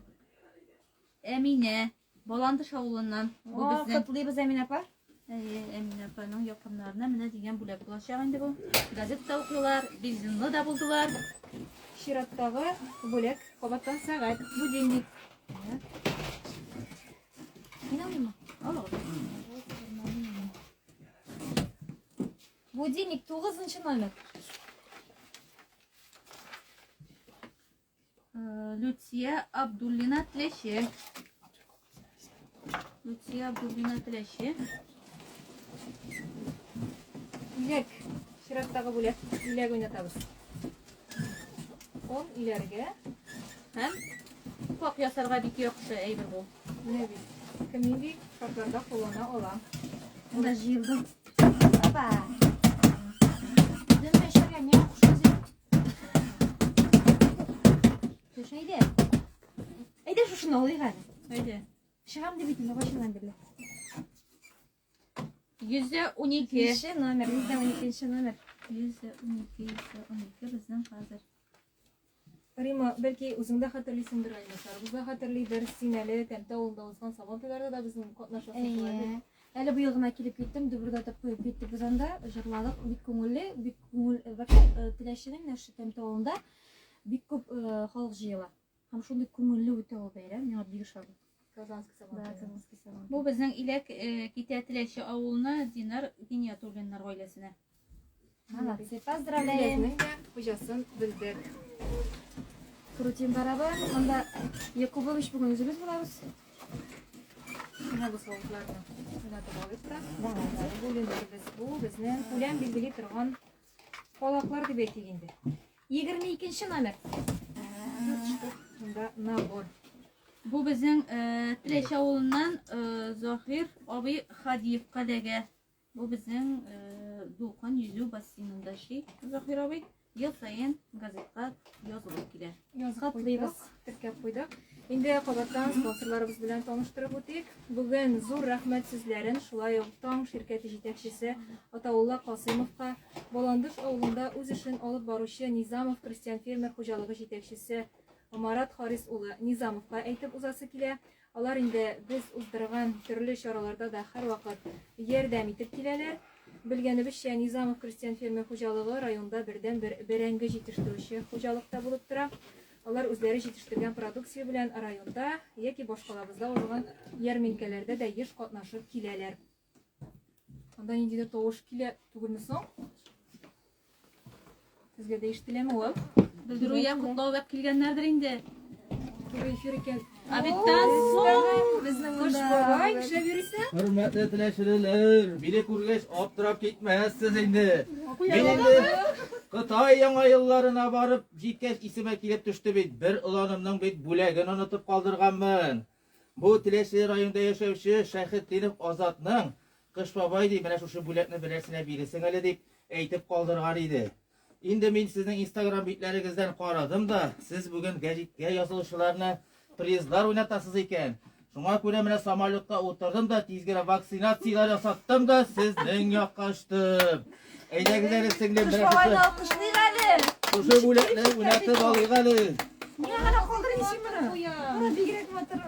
Speaker 4: Әминә, Баландыш авылыннан. Бу
Speaker 5: О,
Speaker 4: безнең.
Speaker 5: котлыйбыз, Әминә апа.
Speaker 4: Әйе, Әминә апаның якыннарына менә дигән бүләк булачак инде бу. Газета укыйлар, бензинлы да булдылар.
Speaker 1: Чираттагы бүләк кабаттан сәгать, будильник.
Speaker 5: Мин алыйммы?
Speaker 4: Алыгыз.
Speaker 5: Будильник 9 номер.
Speaker 4: Люция Абдуллина Теләче. Люция Абдуллина Теләче.
Speaker 1: Иләк. Чираттагы бүләк. Иләк уйнатабыз. Он иләргә.
Speaker 4: Һәм куак ясарга бик яхшы әйбер бу.
Speaker 1: Менә бит. Кем нинди шартларда куллана ала.
Speaker 5: Монда җыелдым. Опа. Дөм эчәргә миңа кушыгыз инде. Төш әйдә. Әйдә шушыны алыйк әле.
Speaker 4: Әйдә.
Speaker 5: Чыгам дип бит инде кайчаннан бирле.
Speaker 4: 112.
Speaker 5: Икенче номер, 112 номер.
Speaker 4: 112, 112 безнең хәзер.
Speaker 1: Рима, бәлки үзең дә хәтерлисеңдер, райондашларыбыз да хәтерлидер. Син әле Тәмтә авылында узган Сабантуйларда да безнең катнашасың шулай
Speaker 5: Әйе.
Speaker 1: бит?
Speaker 5: Әле быел гына килеп киттем, дөбердәтеп куеп киттек без анда, җырладык, бик күңелле, бик күңел, вообще Теләченең менә шушы Тәмтә авылында бик күп халык җыела. Һәм шундый күңелле үтә ул бәйрәм, миңа бик ошады.
Speaker 1: Казанский
Speaker 5: Да,
Speaker 1: Сабантуе.
Speaker 5: Казанский Сабантуй.
Speaker 4: Бу безнең иләк китә Теләче авылына Динар Гиниятуллиннар гаиләсенә.
Speaker 5: Молодцы, поздравляем.
Speaker 1: Иләкнең дә хуҗасын белдек.
Speaker 5: Крутим барабан. Монда Якубович бүген үзебез булабыз.
Speaker 1: Менә бу савытларны уйнатып алыйк та. Бүленербез. Бу безнең күләм билгели торган калаклар дип әйтик инде.
Speaker 5: 22 номер.
Speaker 1: 4 штук монда набор.
Speaker 4: Бу безнең Теләче авылыннан Заһир абый Хадиевка эләгә. Бу безнең Дулкын йөзү бассейнында эшли Заһир абый. Ел саен газетка язылып килә.
Speaker 1: Язып
Speaker 5: Котлыйбыз.
Speaker 1: куйдык, теркәп куйдык. Инде кабаттан спонсорларыбыз белән таныштырып үтик. Бүген зур рәхмәт сүзләрен шулай ук Таң ширкәте җитәкчесе Атаулла Касыймовка, Баландыш авылында үз эшен алып баручы Низамов крестьян-фермер хуҗалыгы җитәкчесе Марат Харис улы Низамовка әйтеп узасы килә. Алар инде без уздырган төрле чараларда да һәрвакыт ярдәм итеп киләләр. Белгәнебезчә, Низамов крестьян-фермер хуҗалыгы районда бердәнбер бәрәңге җитештерүче хуҗалыкта булып тора. Алар үзләре җитештергән продукция белән районда яки башкалабызда узган ярминкәләрдә дә еш катнашып киләләр. Анда ниндидер тавыш килә түгелме соң? Сезгә дә ишетеләме ул?
Speaker 4: Белдерү я котлау дип килгәннәрдер инде.
Speaker 1: Туры эфир икән.
Speaker 4: Ә бит соң
Speaker 1: Безнең Кош бабай, нишләп йөрисең?
Speaker 9: Хөрмәтле теләчелеләр, мине күргәч аптырап китмәссез инде. Мин инде Кытай яңа елларына барып җиткәч исемә килеп төште бит, бер оланымның бит бүләген онытып калдырганмын. Бу Теләче районында яшәүче Шәйхетдинов Азатның Кыш бабай ди, менә шушы бүләкне берәрсенә бирерсең әле дип әйтеп калдырган иде. Инде мин сезнең Инстаграм битләрегездән карадым да, сез бүген гәҗиткә язылучыларны призлар уйнатасыз икән. Шуңа күрә менә самолетка утырдым да, тиз генә вакцинацияләр ясаттым да, сезнең якка очтым. Әйдәгез әле, сеңлем,
Speaker 5: Кыш
Speaker 9: менә
Speaker 5: бабайны
Speaker 9: шушы,
Speaker 5: алкышлыйк әле.
Speaker 9: шушы бүләкне уйнатып алыйк әле.
Speaker 5: Миңа гына калдырыйм син моны. Моны бигрәк матур.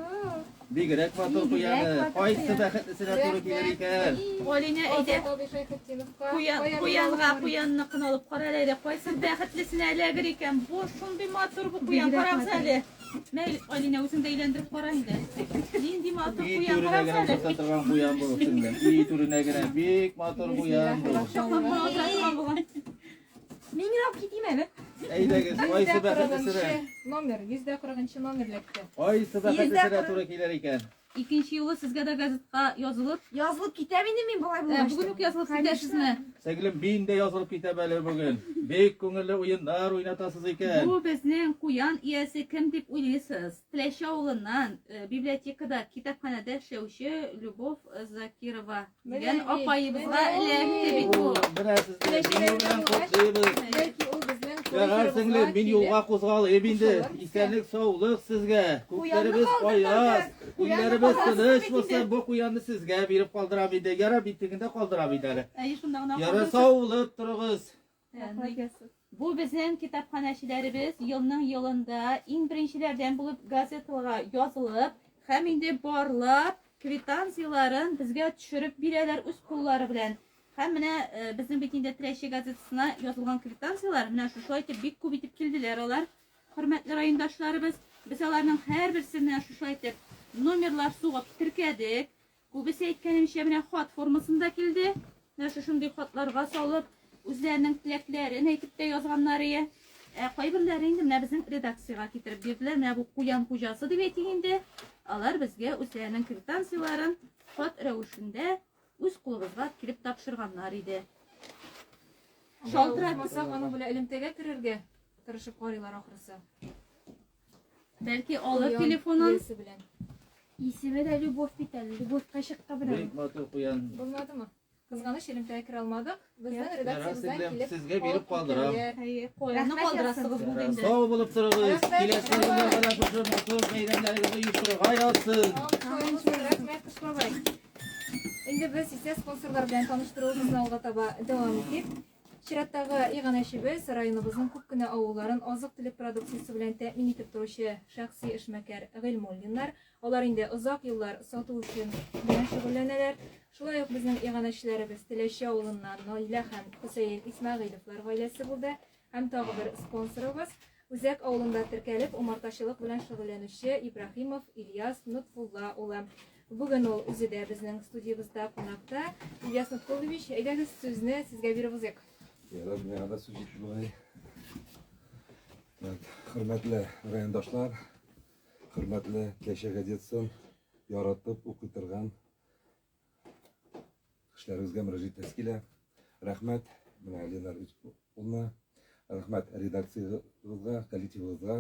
Speaker 9: Бигрәк матур
Speaker 5: Бигрәк
Speaker 9: куяны.
Speaker 5: матур
Speaker 9: Кайсы
Speaker 5: куян.
Speaker 9: бәхетлесенә туры килер икән?
Speaker 4: Алинә әйдә.
Speaker 1: Азат абый Шәйхетдиновка.
Speaker 4: Куян,
Speaker 1: Кая
Speaker 4: куянга,
Speaker 1: миңа
Speaker 4: куянныкын алып кара әле, әйдә. Кайсы бәхетлесенә эләгер икән? Бу шундый матур бу куян,
Speaker 5: Бигрәк
Speaker 4: карагыз
Speaker 5: матур.
Speaker 4: әле. Мә, Алинә, үзең дә әйләндереп кара инде. Нинди матур
Speaker 9: Өй
Speaker 4: куян,
Speaker 9: түренә генә
Speaker 4: карасana.
Speaker 9: утырта торган куян бу, сеңлем. Өй түренә генә бик матур куян бу.
Speaker 4: Кочаклап кына утыра торган булган.
Speaker 5: Мин генә алып китим әле.
Speaker 9: Әйдәгез, кайсы бәхетлесенә?
Speaker 1: Номер, 140 номер эләкте.
Speaker 9: Кайсы бәхетлесенә туры килер икән?
Speaker 4: Икенче юлы сезгә дә газетка язылып,
Speaker 5: Язылып китәм инде мин болай булгач.
Speaker 4: Бүген үк язылып китәсезме?
Speaker 9: Сеңлем, мин дә язылып китәм әле бүген. Бик күңелле уеннар уйнатасыз икән.
Speaker 4: Бу безнең куян иясе кем дип уйлыйсыз? Теләче авылыннан библиотекада, китапханәдә эшләүче Любовь Закирова дигән апаебызга эләкте бит бу.
Speaker 9: Менә сезне җиңү белән котлыйбыз.
Speaker 1: Бәлки ул безнең
Speaker 9: Ярар, сеңлем, мин юлга кузгалыйм инде. Исәнлек, саулык сезгә. Күкләребез аяз, күңелләребез тыныч булсын. Бу куянны сезгә биреп калдырам инде. Ярар, бит тегендә калдырам инде әле.
Speaker 4: Әйе, шунда гына
Speaker 9: Ярар, сау булып торыгыз.
Speaker 4: Бу безнең китапханәчеләребез елның елында иң беренчеләрдән булып газеталарга язылып һәм инде барлап квитанцияләрен безгә төшереп бирәләр үз куллары белән. Һәм менә безнең бит инде Теләче газетасына язылган квитанцияләр менә шушылай итеп бик күп итеп килделәр алар. Хөрмәтле райондашларыбыз, без аларның һәрберсен менә шушылай итеп номерлар сугып теркәдек. Күбесе әйткәнемчә менә хат формасында килде. Менә шушындый хатларга салып, үзләренең теләкләрен әйтеп тә язганнар ие. Ә кайберләре инде менә безнең редакциягә китереп бирделәр. Менә бу куян хуҗасы дип әйтик инде. Алар безгә үзләренең квитанцияләрен хат рәвешендә үз кулыбызга килеп тапшырганнар иде.
Speaker 1: Шалтыратмасак, аның белән элемтәгә керергә тырышып карыйлар ахрысы.
Speaker 4: Бәлки алыр телефонын.
Speaker 5: Исеме дә Любовь бит әле. Любовька чыкты белән.
Speaker 9: Бик матур куян.
Speaker 1: Булмадымы? Кызганыч, элемтәгә керә алмадык. Безнең редакциябездән килеп
Speaker 9: сезгә биреп калдырам.
Speaker 4: Әйе, куянны калдырасыгыз булды инде.
Speaker 9: Сау булып торыгыз. Киләсе елларда да шушы матур бәйрәмнәрегезне оештырырга язсын.
Speaker 1: Рәхмәт, Кыш бабай. Инде без исә спонсорлар белән таныштыруыбызны алга таба дәвам итик. Чираттагы иганәчебез районыбызның күп кенә авылларын азык-төлек продукциясе белән тәэмин итеп торучы шәхси эшмәкәр Гыйльмуллиннар. Алар инде озак еллар сату эше белән шөгыльләнәләр. Шулай ук безнең иганәчеләребез Теләче авылыннан Наилә һәм Хөсәен Исмәгыйлевлар гаиләсе булды. Һәм тагы бер спонсорыбыз, Үзәк авылында теркәлеп, умартачылык белән шөгыльләнүче Ибраһимов Ильяс Нотфулла улы. Бүген ул үзе дә безнең студиябездә кунакта. Ильяс Нотфуллович, әйдәгез сүзне сезгә биреп узыйк.
Speaker 10: Ярар, миңа да сүз җитте бугай. Так, хөрмәтле райондашлар, хөрмәтле Теләче газетасын яратып укый торган Кешеләребезгә мөрәҗәгать итәсе килә. Рәхмәт менә Ленар улына, рәхмәт редакциягызга, коллективыгызга.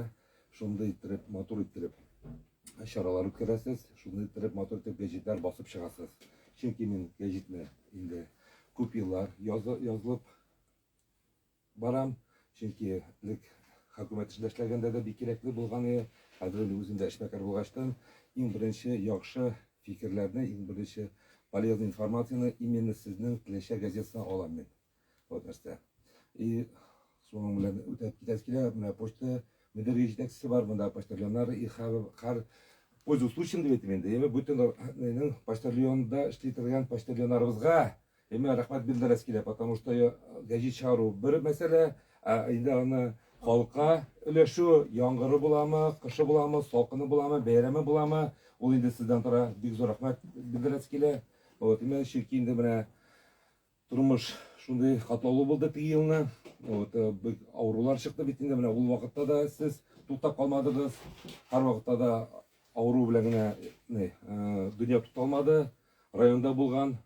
Speaker 10: Шундый иттереп, матур иттереп чаралар үткәрәсез, шундый иттереп матур итеп гәҗитләр басып чыгасыз. Чөнки мин гәҗитне инде күп еллар язылып Барам, чөнки элек хөкүмәт эшендә эшләгәндә дә бик кирәкле булган иде. Хәзер инде үзем дә эшмәкәр булгачтан, иң беренче яхшы фикерләрне, иң беренче полезный информацияне именно сезнең Теләчә газетасыннан алам мин. Вот нәрсә. И шуның белән үтәп китәсе килә, менә почта мөдире җитәкчесе бар, монда почтальоннар и һәр пользуясь случаем дип әйтим инде, яме бөтен почтальонда эшли торган почтальоннарыбызга Әмма рәхмәт белдерәсе килә, потому что гәҗит чыгару бер мәсьәлә, ә инде аны халыкка өләшү, яңгыры буламы, кышы буламы, салкыны буламы, бәйрәме буламы, ул инде сездән тора. Бик зур рәхмәт белдерәсе килә. Вот, именно чөнки инде менә тормыш шундый катлаулы булды теге елны. Вот, э, бик авырулар чыкты бит инде, менә ул вакытта да сез туктап калмадыгыз. Һәрвакытта да авыру белән генә ни, э, дөнья тукталмады. Районда булган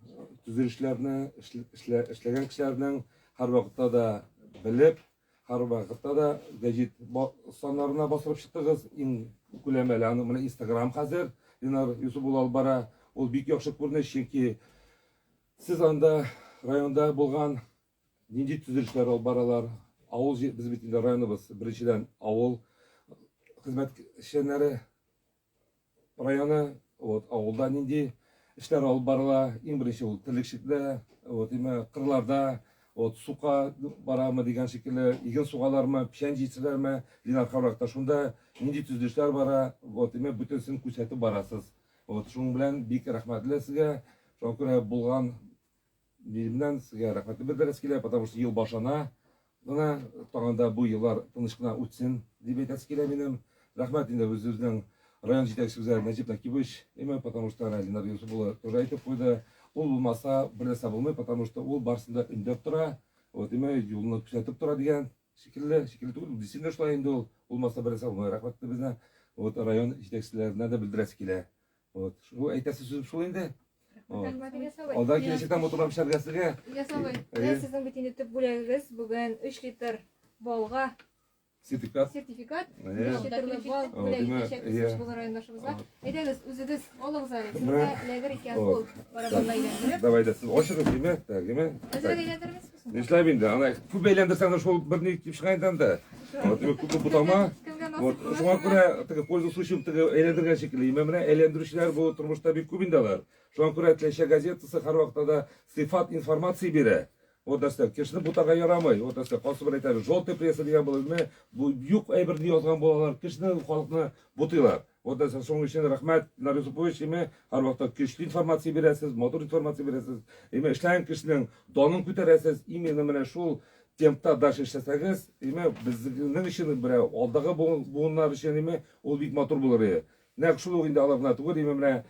Speaker 10: төзелешләрне эшләгән кешеләрнең һәрвакытта да белеп, һәрвакытта да гәҗит саннарына бастырып чыктыгыз. Иң күләме әле аны менә Инстаграм хәзер Ленар Юсуп улы алып бара. Ул бик яхшы күренеш, чөнки сез анда районда булган нинди төзелешләр алып баралар. Авыл без бит инде районыбыз беренчедән авыл хезмәтчәннәре районы, вот, авылда нинди эшләр алып барыла, иң беренче ул терлекчелектә, вот, именно кырларда, вот, сука барамы дигән шикелле, иген сугалармы, печән җитсәләрме, Ленар Хавракта шунда нинди төзелешләр бара, вот, именно бөтенесен күрсәтеп барасыз. Вот, шуның белән бик рәхмәтле сезгә. Шуңа күрә булган Минемнән сезгә рәхмәтне белдерәсе килә, потому что ел башлана гына, тагын да бу еллар тыныч кына үтсен дип әйтәсе килә минем. Рәхмәт инде үзебезнең район җитәкчебезгә Нәҗип Накибович, именно потому что Ленар Юсуп улы тоже әйтеп куйды. Ул булмаса, бер нәрсә булмый, потому что ул барысын да өндәп тора, вот, именно юлны күрсәтеп тора дигән шикелле, шикелле түгел, действительно шулай инде ул, булмаса бер нәрсә булмый. Рәхмәт безне, вот, район җитәкчеләренә дә белдерәсе килә. Вот, шул әйтәсе сүзем шул инде.
Speaker 1: Рәхмәт, Ильяс абый.
Speaker 10: Алда киләчәктә матурлап эшләргә сезгә.
Speaker 1: Ильяс абый, менә сезнең бит инде төп бүләгегез бүген 3 литр балга
Speaker 10: Сертификат.
Speaker 1: Сертификат. 3 литрлы бал бүләк итәчәкбез бүген райондашыбызга. Әйдәгез, үзегез алыгыз әле. Сезгә эләгер икән ул барабанны әйләндереп.
Speaker 10: Давай да сез ачыгыз, димә, так, димә.
Speaker 1: Әзрәк әйләндермисезме соң?
Speaker 10: Нишләп инде? Ана күп әйләндерсәң дә шул бер ни килеп чыга инде анда. Вот, күп бутама. Вот, шуңа күрә теге пользуясь случаем теге әйләндергән шикелле. Имә менә әйләндерүчеләр бу тормышта бик күп инде алар. Шуңа күрә Теләчә газетасы һәрвакытта да сыйфат информация бирә. Вот нәрсә, кешене бутарга ярамый. Вот нәрсә, кайсы бер әйтә, желтый пресса дигән булып, менә бу юк әйберне язган булалар, кешене, халыкны бутыйлар. Вот нәрсә, шуның өчен рәхмәт, Ленар Юсупович, име, һәрвакытта көчле информация бирәсез, матур информация бирәсез. Име, эшләгән кешенең данын күтәрәсез, именно менә шул темпта дальше эшләсәгез, име, безнең өчен, берәү, алдагы буыннар өчен, име, ул бик матур булыр иде. Нәкъ шул ук инде алар гына түгел, име, менә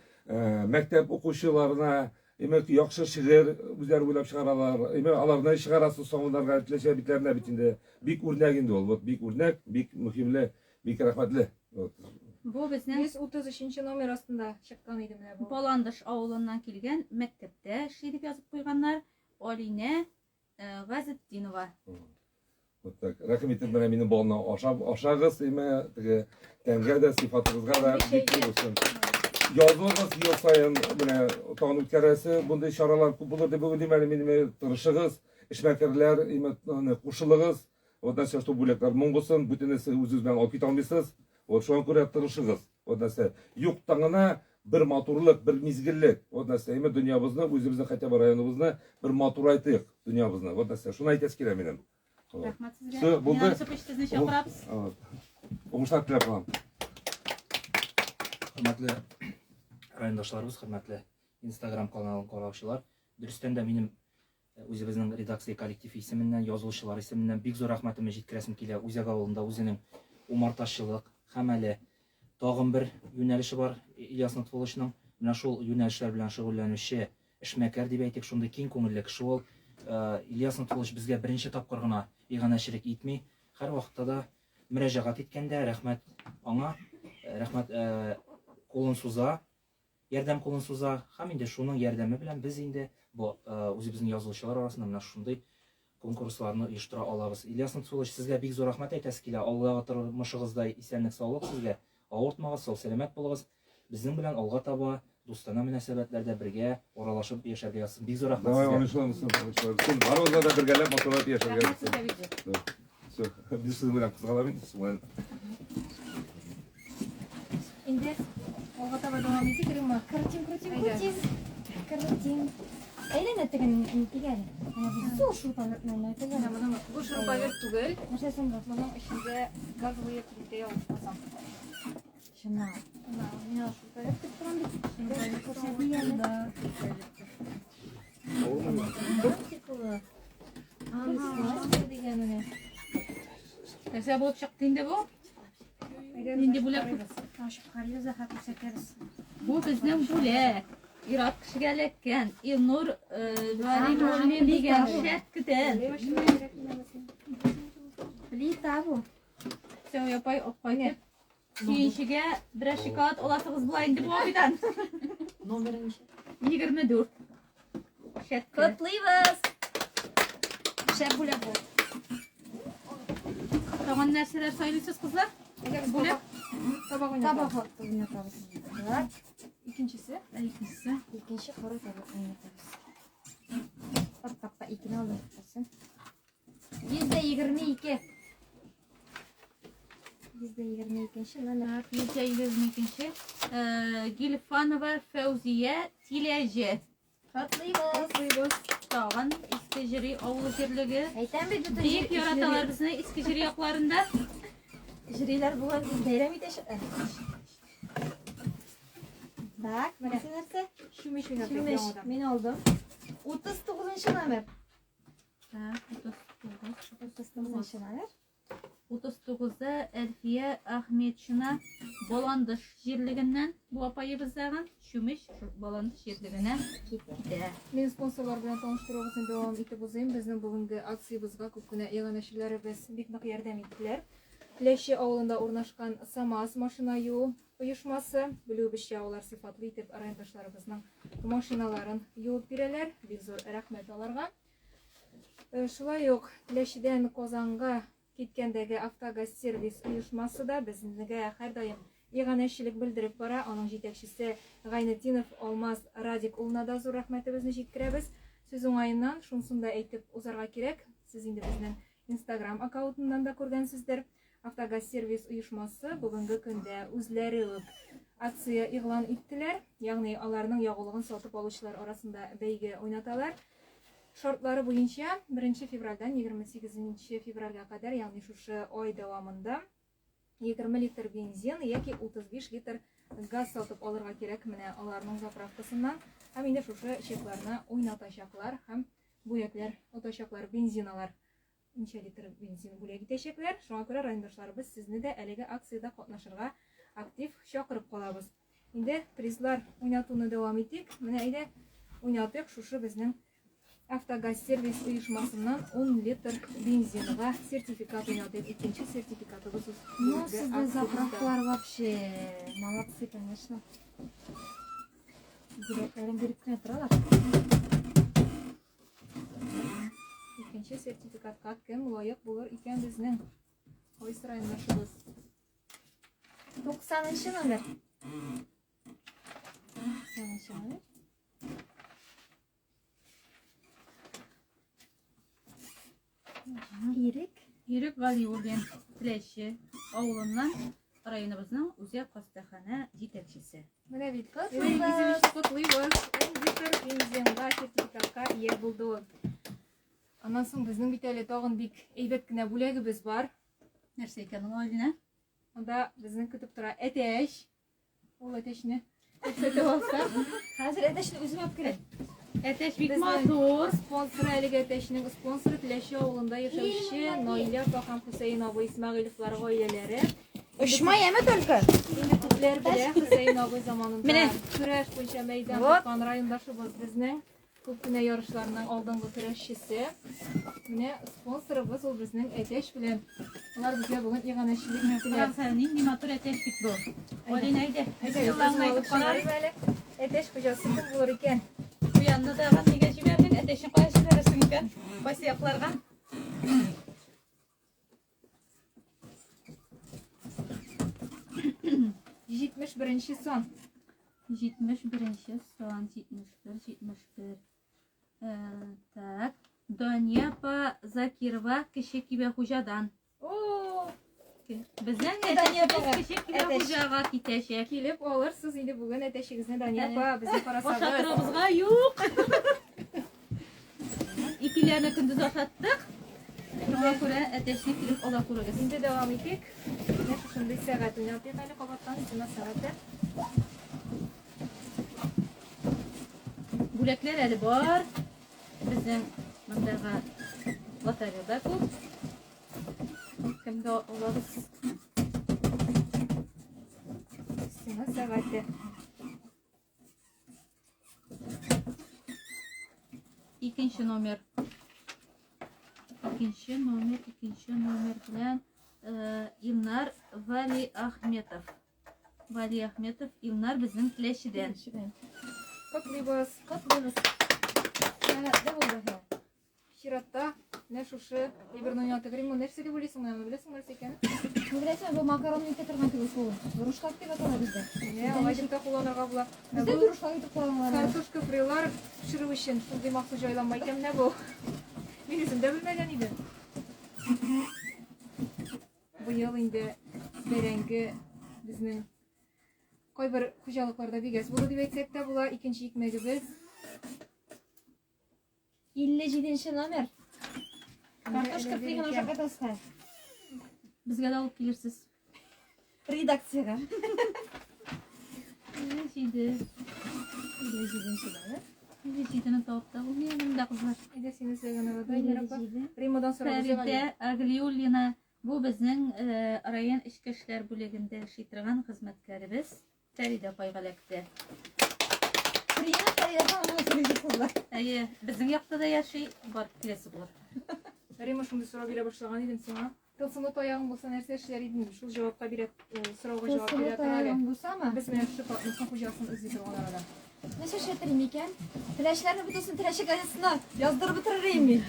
Speaker 10: мәктәп укучыларына, Имек, яхшы шигырь үзләре уйлап чыгаралар. Имек, аларны чыгарасыз соңыннарга Теләчә битләренә бит инде. Бик үрнәк инде ул. Вот бик үрнәк, бик мөһимле, бик рәхмәтле. Вот.
Speaker 4: Бу безнең
Speaker 1: 133 нче номер астында чыккан иде менә бу.
Speaker 4: Баландыш авылыннан килгән мәктәптә эшли дип язып куйганнар. Алинә Газетдинова.
Speaker 10: Вот так. Рәхим итеп менә минем балны ашап ашагыз, име, теге тәнгә дә, сыйфатыгызга да бик күп булсын. Язылыгыз ел саен менә тагын үткәрәсе мондый чаралар күп булыр дип уйлыйм әле минем тырышыгыз, эшмәкәрләр, име, кушылыгыз. Вот нәрсә, что бүләкләр моң булсын, бөтенесе үзегез белән алып китә алмыйсыз. Вот шуңа күрә тырышыгыз. Вот нәрсә. Юктан гына бер матурлык, бер мизгеллек. Вот нәрсә. Әмма дөньябызны, үзебезнең хотя бы районыбызны бер матурайтыйк, дөньябызны. Вот нәрсә. Шуны әйтәсе килә минем.
Speaker 4: Рәхмәт сезгә.
Speaker 10: Все, булды.
Speaker 4: Ленар Юсупович, сезне чакырабыз.
Speaker 10: Уңышлар теләп калам.
Speaker 3: Хөрмәтле райондашларыбыз, хөрмәтле Instagram каналын караучылар, дөрестән дә минем Үзебезнең редакция коллективы исеменнән, язылучылар исеменнән бик зур рәхмәтемне җиткерәсем килә. Үзәк авылында үзенең умартачылык һәм әле тагын бер юнәлеше бар Ильяс Нотфулловичның. Менә шул юнәлешләр белән шөгыльләнүче эшмәкәр дип әйтик, шундый киң күңелле кеше ул. Ильяс Нотфуллович безгә беренче тапкыр гына иганәчелек итми. Һәрвакытта да мөрәҗәгать иткәндә рәхмәт аңа, рәхмәт кулын суза, ярдәм кулын суза һәм инде шуның ярдәме белән без инде бу үзебезнең язылучылар арасында менә шундый конкурсларны оештыра алабыз. Ильяс Нотфуллович, сезгә бик зур рәхмәт әйтәсе килә. Алдагы тормышыгызда исәнлек, саулык сезгә. Авыртмагыз, сау сәламәт булыгыз. Безнең белән алга таба дустана мөнәсәбәтләрдә бергә аралашып яшәргә язсын. Бик зур рәхмәт
Speaker 10: Давай,
Speaker 3: сезгә.
Speaker 10: уңышлар булсын, уңышлар булсын. Барыбызга да бергәләп матурлап яшәргә
Speaker 4: Рәхмәт
Speaker 10: язсын.
Speaker 4: сезгә бик зур.
Speaker 10: Все, без сезнең белән кузгалам инде, сезнең белән.
Speaker 1: Инде алга таба дәвам итик, Римма.
Speaker 5: Крутим, крутим,
Speaker 1: Әйдә.
Speaker 5: крутим. Крутим. Әйләнә теген дигән. Зур шуруповерт менә
Speaker 1: Менә
Speaker 5: теген.
Speaker 1: моның бу шуруповерт түгел.
Speaker 5: Нәрсә соң бу?
Speaker 1: Моның эчендә газовые плитә ялгышмасам.
Speaker 5: Чыннан.
Speaker 1: Менә мин аны шуруповерт дип торам бит.
Speaker 5: Күрсәтми әле.
Speaker 1: Артикулы. Ага, дигән менә.
Speaker 4: Нәрсә булып чыкты инде бу? Нинди бүләк?
Speaker 5: Ачып карыйбыз, аха күрсәтәбез.
Speaker 4: Бу безнең бүләк. Ир-ат кешегә эләккән. Илнур Вәлиуллин дигән шәткедән.
Speaker 5: Плита бу.
Speaker 4: Сәүя апай алып кайтып. Сөенчегә берәр шоколад аласыгыз була инде бу абыйдан.
Speaker 5: Номеры ничә?
Speaker 4: 24. Шәтке.
Speaker 5: Котлыйбыз! Шәп бүләк бу.
Speaker 4: Тагын нәрсәләр сайлыйсыз, кызлар? Бүләк.
Speaker 1: Табак уйнатабыз.
Speaker 5: Табак уйнатабыз. Так.
Speaker 1: Икенчесе.
Speaker 4: Икенчесе.
Speaker 5: Икенче коры табак уйнатабыз. Бер такта икене алдым. Берсен. 122. 122 номер.
Speaker 4: 122. Гильфанова Фәүзия Тиләҗе.
Speaker 5: Котлыйбыз.
Speaker 1: Котлыйбыз.
Speaker 4: Тагын Иске Җөри авыл җирлеге.
Speaker 5: Әйтәм бит бөтен
Speaker 4: Бик яраталар безне Иске Җөри якларында.
Speaker 5: Җөриләр бүген бәйрәм итәчәкләр. Так, менә нәрсә?
Speaker 1: Чүмеч уйнатыйк
Speaker 5: Чүмеч.
Speaker 1: яңадан.
Speaker 5: Мин алдым. 39 номер.
Speaker 4: Так, 39.
Speaker 5: 39 номер.
Speaker 4: 39-да Әлфия Ахметшина Баландыш җирлегеннән бу апаебыз дагы чүмеч Баландыш җирлегенә китә.
Speaker 1: Мин спонсорлар белән таныштыруыбызны дәвам итеп узыйм. Безнең бүгенге акциябезгә күп кенә иганәчеләребез бик нык ярдәм иттеләр. Теләче авылында урнашкан САМАЗ машина юу оешмасы, белүебезчә, алар сыйфатлы итеп райондашларыбызның машиналарын юып бирәләр. Бик зур рәхмәт аларга. Э, шулай ук Теләчедән Казанга киткәндәге Автогазсервис оешмасы да безгә һәрдаим иганәчелек белдереп бара. Аның җитәкчесе Гайнетдинов Алмаз Радик улына да зур рәхмәтебезне җиткерәбез. Сүз уңаеннан шунысын да әйтеп узарга кирәк, сез инде безнең Инстаграм аккаунтыннан да күргәнсездер. Автогазсервис оешмасы бүгенге көндә үзләре үк акция игълан иттеләр. Ягъни аларның ягулыгын сатып алучылар арасында бәйге уйнаталар. Шартлары буенча 1 февральдән 28 февральгә кадәр, ягъни шушы ай дәвамында 20 литр бензин яки 35 литр газ сатып алырга кирәк менә аларның заправкасыннан. Һәм инде шушы чекларны уйнатачаклар һәм бүләкләр отачаклар, бензин алар ничә литр бензин бүләк итәчәкләр. Шуңа күрә райондашларыбыз сезне дә әлеге акциядә катнашырга актив чакырып калабыз. Инде призлар уйнатуны дәвам итик. Менә әйдә уйнатыйк шушы безнең Автогазсервис оешмасыннан 10 литр бензинга сертификат уйнатыйк. Икенче сертификатыбыз.
Speaker 5: Ну, сезнең заправкалар вообще молодцы, конечно. Бүләкләрен биреп кенә торалар.
Speaker 1: Икенче сертификатка кем лаек булыр икән безнең? Кайсы райондашыбыз?
Speaker 5: 90 номер. 90 номер. Ирек.
Speaker 4: Ирек Галиуллин, Теләче авылыннан районыбызның үзәк хастаханә җитәкчесе.
Speaker 1: Менә бит, котлыйбыз. Котлыйбыз. 10 литр бензинга сертификатка ия булды ул. Аннан соң безнең бит әле тагын бик әйбәт кенә бүләгебез бар.
Speaker 4: Нәрсә икән ул, Алинә?
Speaker 1: Анда безне көтеп тора әтәч. Ул әтәчне күрсәтеп алсак.
Speaker 5: Хәзер әтәчне үзем алып керәм.
Speaker 4: Әтәч бик матур.
Speaker 1: Спонсоры әлеге әтәчнең спонсоры Теләче авылында яшәүче Наилә апа һәм Хөсәен абый Исмәгыйлевлар гаиләләре.
Speaker 5: Очма яме только.
Speaker 1: Инде күпләр белә, Хөсәен абый заманында көрәш буенча мәйдан тоткан райондашыбыз безнең. Күп кенә ярышларның алдынгы көрәшчесе. Менә спонсорыбыз ул безнең әтәч белән. Алар безгә бүген иганәчелек иттеләр.
Speaker 4: Карасana, нинди матур әтәч бит бу. Алина, әйдә. Әйтә,
Speaker 1: алып чыгарыйм әле. Әтәч хуҗасы кем булыр икән?
Speaker 4: Куянны да нигә җибәрдең? Әтәчне кая җибәрерсең икән? Кайсы якларга?
Speaker 1: 71 сан.
Speaker 4: 71 сан, 71, 71. Э, так. Дания апа Закирова Кече Кибәхуҗадан.
Speaker 1: О!
Speaker 4: Безнең әтәчебез Кече Кибәхуҗага китәчәк.
Speaker 1: Килеп алырсыз инде бүген әтәчегезне, Дания апа, безне карасагыз.
Speaker 4: Ашатырыбызга юк. Ипиләрне көндез ашаттык. Шуңа күрә әтәчне килеп ала күрегез.
Speaker 1: Инде дәвам итик. Менә шушындый сәгать уйнатыйк әле кабаттан, стена сәгате.
Speaker 4: Бүләкләр әле бар. Безнең мондагы лотереяда күп. Кемгә алабыз?
Speaker 1: Стена сәгате.
Speaker 4: Икенче номер. Икенче номер, икенче номер белән э, Илнар Вали Ахметов. Вали Ахметов, Илнар безнең Теләчедән.
Speaker 1: Котлыйбыз.
Speaker 5: Котлыйбыз. Сәгатьле булды.
Speaker 1: Чиратта менә шушы әйберне уйнатыйк. Римма, нәрсә дип уйлыйсың менә моны беләсеңме нәрсә икәнен?
Speaker 5: Ну, беләсеңме, бу макарон итә торган түгел шул. Друшлаг дип атала бездә.
Speaker 1: Менә алай дип тә кулланырга була.
Speaker 5: Бездә друшлаг итеп кулланалар.
Speaker 1: Картошка фрилар пешерү өчен шундый махсус җайланма икән менә бу. Мин үзем дә белмәгән идем. Быел инде бәрәңге безнең кайбер хуҗалыкларда бик әз булды дип әйтсәк тә була. Икенче икмәгебез
Speaker 5: 57 номер. Картошка фри гына ашап ятасыз хәзер.
Speaker 4: Безгә дә алып килерсез.
Speaker 5: Редакциягә.
Speaker 4: 57.
Speaker 5: 57 номер.
Speaker 4: 57-не табып та булмый әле монда, кызлар.
Speaker 1: Әйдә, син эзләгән арада, Айнур апа. Риммадан сорап узыйк әле.
Speaker 4: Фәридә Аглиуллина. Бу безнең район эчке эшләр бүлегендә эшли торган хезмәткәребез Фәридә апайга эләкте.
Speaker 5: Привет, Фәридә ханым,
Speaker 4: Әйе, безнең якта да яши, барып киләсе булыр.
Speaker 1: Рима, шундый сорау бирә башлаган идем сиңа. Тылсымлы таягың булса нәрсә эшләр идең? Шул җавапка бирә, сорауга җавап
Speaker 5: Тылсымлы
Speaker 1: бирә тор әле.
Speaker 5: таягың булсамы?
Speaker 1: Без менә шушы патносның хуҗасын эзли торган арада.
Speaker 5: Нәрсә эшләтер идем икән? Теләчеләрне бөтенесен Теләче газетасына яздырып бетерер идем мин.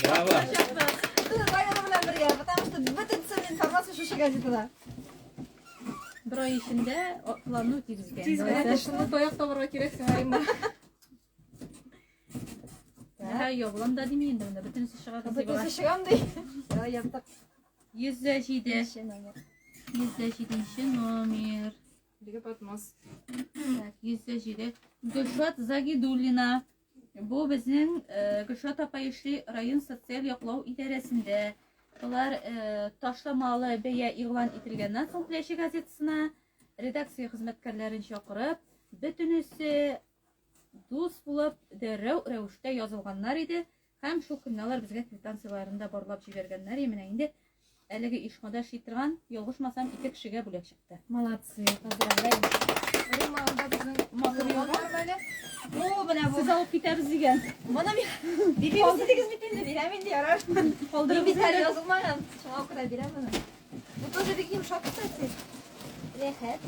Speaker 9: Браво!
Speaker 5: Бөтен районы белән бергә, потому что бөтен ценный информация шушы газетада.
Speaker 4: Бер ай эчендә планны үтибез икән.
Speaker 1: Тиз генә тылсымлы таяк табарга кирәк сиңа, Римма.
Speaker 4: Ә, ябылам да дими инде монда бөтенесе чыга да
Speaker 5: Бөтенесе чыгам ди. Давай яптык.
Speaker 4: 107.
Speaker 5: Номер.
Speaker 4: 107 номер.
Speaker 1: Әлеге поднос.
Speaker 4: Так, 107. Гөлшат Загидуллина. Бу безнең Гөлшат апа эшли район социаль яклау идарәсендә. Алар ташламалы бәя игълан ителгәннән соң Теләче газетасына редакция хезмәткәрләрен чакырып, бөтенесе дус булып, дәррәү рәвештә язылганнар иде һәм шул көнне алар безгә квитанцияләрен дә барлап җибәргәннәр. Менә инде әлеге оешмада эшли торган, ялгышмасам, ике кешегә бүләк чыкты.
Speaker 5: Молодцы, поздравляем.
Speaker 1: Римма, анда безнең матур юллар әле.
Speaker 5: О, менә бу.
Speaker 4: Сез алып китәбез дигән.
Speaker 5: Моны мин бирмибез дидегез бит инде, бирәм инде, ярар.
Speaker 4: Калдырып
Speaker 5: Мин бит әле язылмаган. Шуңа күрә бирәм моны. Бу тоже бик йомшак, кстати. Рәхәт.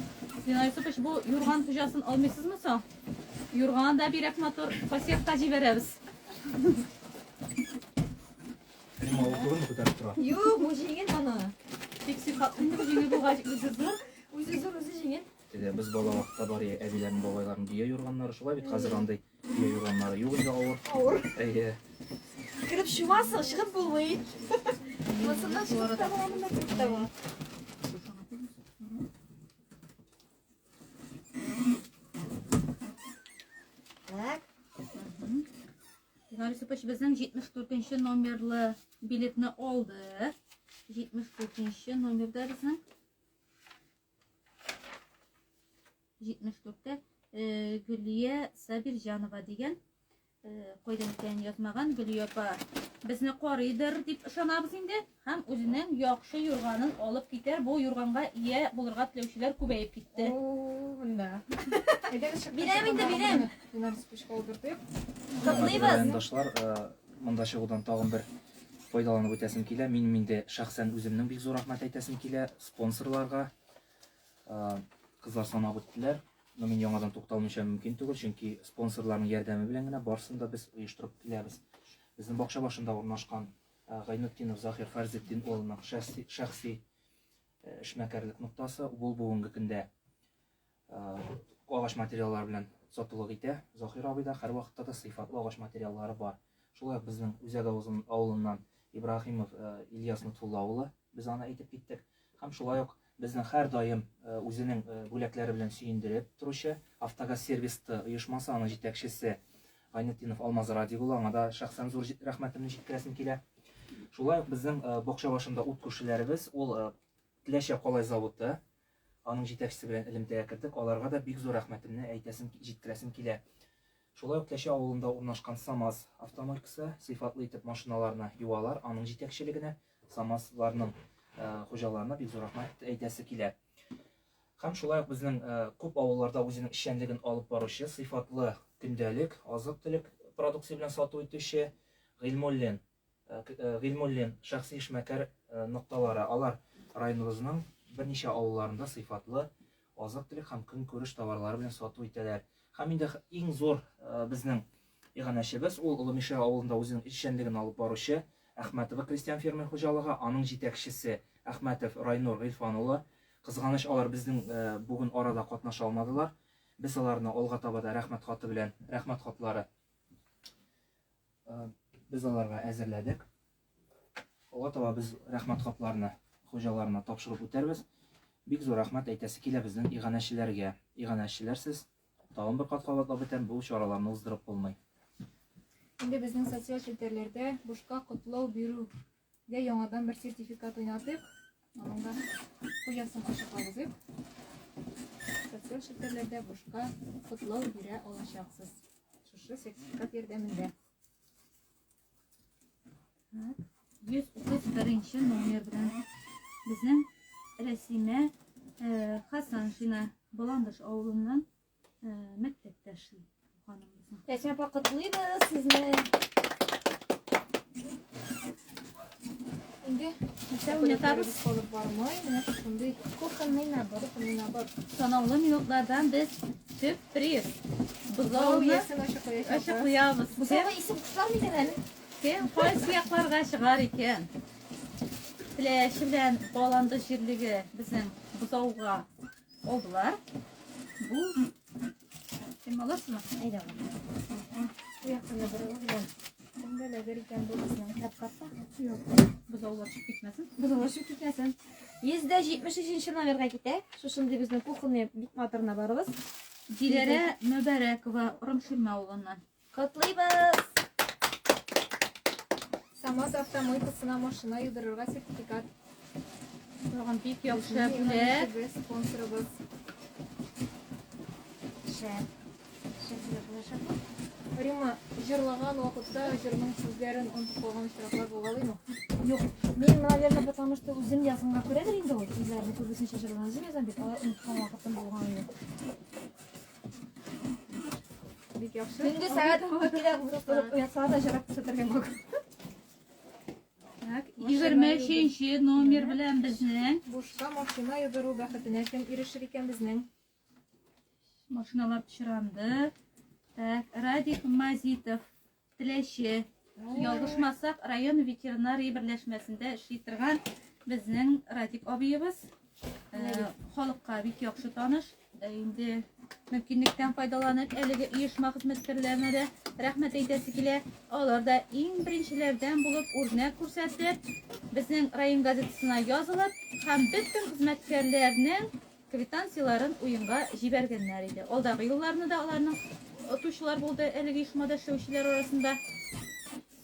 Speaker 4: Динар Юсупович, бу юрган хуҗасын алмыйсызмы соң? Юрган да бирәк матур, пассивка җибәрәбез.
Speaker 3: Римма, ул түгелме күтәреп тора?
Speaker 5: Юк, бу җиңел моны.
Speaker 4: Бик сыйфатлы инде бу җиңел булгач, үзе зур.
Speaker 5: Үзе зур, үзе җиңел.
Speaker 3: Теге без бала вакытта бар я әбиләрнең, бабайларның дөя юрганнары шулай бит, хәзер андый дөя юрганнары юк инде авыр.
Speaker 5: Авыр.
Speaker 3: Әйе.
Speaker 5: Кереп чумасың, чыгып булмый. Монсыннан чыгып та була, моннан кереп тә була. Так.
Speaker 4: Динар Юсупович безнең 74 номерлы билетны алды. 74 номерда безнең 74-тә Гөлия Сабирҗанова дигән кайдан икәнен язмаган Гөлия апа безне карыйдыр дип ышанабыз инде һәм үзенең яхшы юрганын алып китәр. Бу юрганга ия булырга теләүчеләр күбәеп китте.
Speaker 5: О, монда.
Speaker 1: Әйдәгез, чыгып
Speaker 5: Бирәм инде, бирәм.
Speaker 1: Динар Юсуповичка алдыртыйк.
Speaker 5: Котлыйбыз.
Speaker 3: Райондашлар, монда чыгудан тагын бер файдаланып үтәсем килә. Минем инде шәхсән үземнең бик зур рәхмәт әйтәсем килә спонсорларга. Кызлар санап үттеләр. Но мин яңадан тукталмыйча мөмкин түгел, чөнки спонсорларның ярдәме белән генә барысын да без оештырып киләбез. Безнең бакча башында урнашкан Гайнутдинов Захир Фарзетдин улының шәхси эшмәкәрлек ноктасы ул бүгенге көндә агач материаллары белән сатулык итә. Захир абыйда һәрвакытта да сыйфатлы агач материаллары бар. Шулай ук безнең Үзәк авылыннан Ибраһимов Ильяс Нотфулла улы, без аны әйтеп киттек. Һәм шулай ук безнең һәрдаим үзенең бүләкләре белән сөендереп торучы Автогаз сервис Т оешмасы, аның җитәкчесе Гайнетдинов Алмаз Радик улы, аңа да шәхсән зур рәхмәтемне җиткерәсем килә. Шулай ук безнең бакча башында ут күршеләребез, ул Теләче калай заводы, аның җитәкчесе белән элемтәгә кердек, аларга да бик зур рәхмәтемне әйтәсем, җиткерәсем килә. Шулай ук Теләче авылында урнашкан САМАЗ автомойкасы, сыйфатлы итеп машиналарны юалар, аның җитәкчелегенә, САМАЗларның хуҗаларына бик зур рәхмәт әйтәсе килә. Һәм шулай ук безнең күп авылларда үзенең эшчәнлеген алып баручы, сыйфатлы көндәлек азык-төлек продукция белән сату итүче Гыйльмуллин Гыйльмуллин шәхси эшмәкәр нокталары. Алар районыбызның берничә авылларында сыйфатлы азык-төлек һәм көнкүреш товарлары белән сату итәләр. Һәм инде иң зур безнең иганәчебез ул Олы Мишә авылында үзенең эшчәнлеген алып баручы Әхмәтова крестьян фермер хуҗалыгы, аның җитәкчесе Әхмәтов Райнур Гыйльфан улы. Кызганыч, алар безнең бүген арада катнаша алмадылар. Без аларны алга таба да рәхмәт хаты белән, рәхмәт хатлары без аларга әзерләдек. Алга таба без рәхмәт хатларны хуҗаларына тапшырып үтәрбез. Бик зур рәхмәт әйтәсе килә безнең иганәчеләргә. Иганәчеләрсез, тагын бер кат кабатлап үтәм, бу чараларны уздырып булмый.
Speaker 1: Инде безнең социаль челтәрләрдә бушка котлау бирүгә яңадан бер сертификат уйнатыйк. Аның да хуҗасын ачыклап узыйк. Социаль челтәрләрдә бушка котлау бирә алачаксыз. Шушы сертификат ярдәмендә. Так.
Speaker 4: 131 номер белән безнең Рәсимә э, Хасаншина Баландыш авылыннан э, мәктәптә эшли ханым безнең.
Speaker 5: Рәсимә апа, котлыйбыз сезне.
Speaker 1: Инде
Speaker 4: Нәрсә уйнатабыз?
Speaker 1: Калып бармый, менә шушындый
Speaker 5: Кухонный набор.
Speaker 1: кухонный набор.
Speaker 4: Санаулы минутлардан без төп приз
Speaker 1: Бозау
Speaker 4: бозауны
Speaker 1: иясен ачыклаячакбыз.
Speaker 4: ачыклыябыз. Кем,
Speaker 5: Бозауга исем кушыламы икән әле?
Speaker 4: кем кайсы якларга чыгар икән? Теләче белән Баланды җирлеге безнең бозауга алдылар. Бу Син аласызмы?
Speaker 5: Әйдә алам.
Speaker 1: Бу яктан да бер белән. Кемгә эләгер икән бу безнең?
Speaker 5: Капкапта.
Speaker 4: Бозаулар чыгып китмәсен.
Speaker 5: Бозаулар чыгып китмәсен. 173 номерга китә. Шушындый безнең кухонный бик матур наборыбыз.
Speaker 4: Диләрә Мөбәрәкова Орымширмә авылыннан.
Speaker 5: Котлыйбыз!
Speaker 1: САМАЗ автомойкасына машина юдырырга сертификат.
Speaker 4: Тагын бик яхшы бүләк.
Speaker 1: Безнең спонсорыбыз.
Speaker 5: Шәп. Шәп бүләк булачак бу.
Speaker 1: Рима, җырлаган вакытта җырның сүзләрен онытып калган очраклар булгалыймы?
Speaker 5: Юк, мин, наверное, потому что үзем язганга күрәдер инде ул. Сүзләрне күбесенчә җырлаган үзем язам бит, алай оныткан вакытым булган юк.
Speaker 1: Бик яхшы.
Speaker 5: Төнге сәгать 2-дә торып уятсалар да җырлап күрсәтергә мөмкин.
Speaker 4: Так, 23 номер белән безнең
Speaker 1: Бушка машина юдыру бәхетенә кем ирешер икән безнең?
Speaker 4: машиналар пычранды. Так, Радик Мазитов, Теләче. Ялгышмасак, район ветеринария берләшмәсендә эшли торган безнең Радик абыебыз. Э, Халыкка бик яхшы таныш. Э, Инде мөмкинлектән файдаланып, әлеге оешма хезмәткәрләренә дә рәхмәт әйтәсе килә. Алар да иң беренчеләрдән булып үрнәк күрсәтеп, безнең район газетасына язылып һәм бөтен хезмәткәрләрнең квитанцияләрен уенга җибәргәннәр иде. Алдагы елларны да аларның отучылар булды әлеге оешмада эшләүчеләр арасында.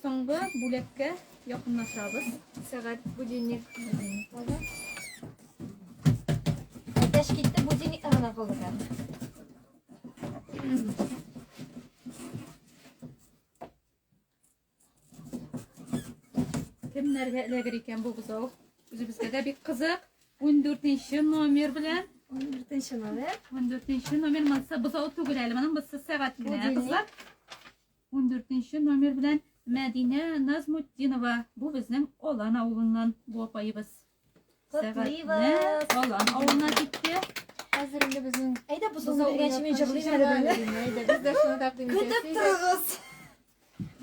Speaker 4: Соңгы бүләккә якынлашабыз.
Speaker 1: Сәгать, будильник.
Speaker 5: Әтәч китте, будильник гына калды хәзер.
Speaker 4: Кемнәргә эләгер икән бу бозау? Үзебезгә дә бик кызык. 14 номер белән.
Speaker 5: 14 номер.
Speaker 4: 14 номер монысы бозау түгел әле, моның бусы сәгать кенә,
Speaker 5: Будильник.
Speaker 4: кызлар. 14 номер белән Мәдинә Назмутдинова. Бу безнең Алан авылыннан бу апаебыз. Сәгатьне
Speaker 5: Котлыйбыз!
Speaker 4: Алан авылына китте.
Speaker 1: Хәзер инде безнең
Speaker 5: Әйдә бозауны
Speaker 1: бозау
Speaker 5: биргәнче мин
Speaker 1: уйнаткан
Speaker 5: җырлыйм әле
Speaker 1: җырга
Speaker 5: бүген.
Speaker 1: Римма, Әйдә, без дә шуны тәкъдим
Speaker 5: Көтеп
Speaker 1: итәбез.
Speaker 5: торыгыз.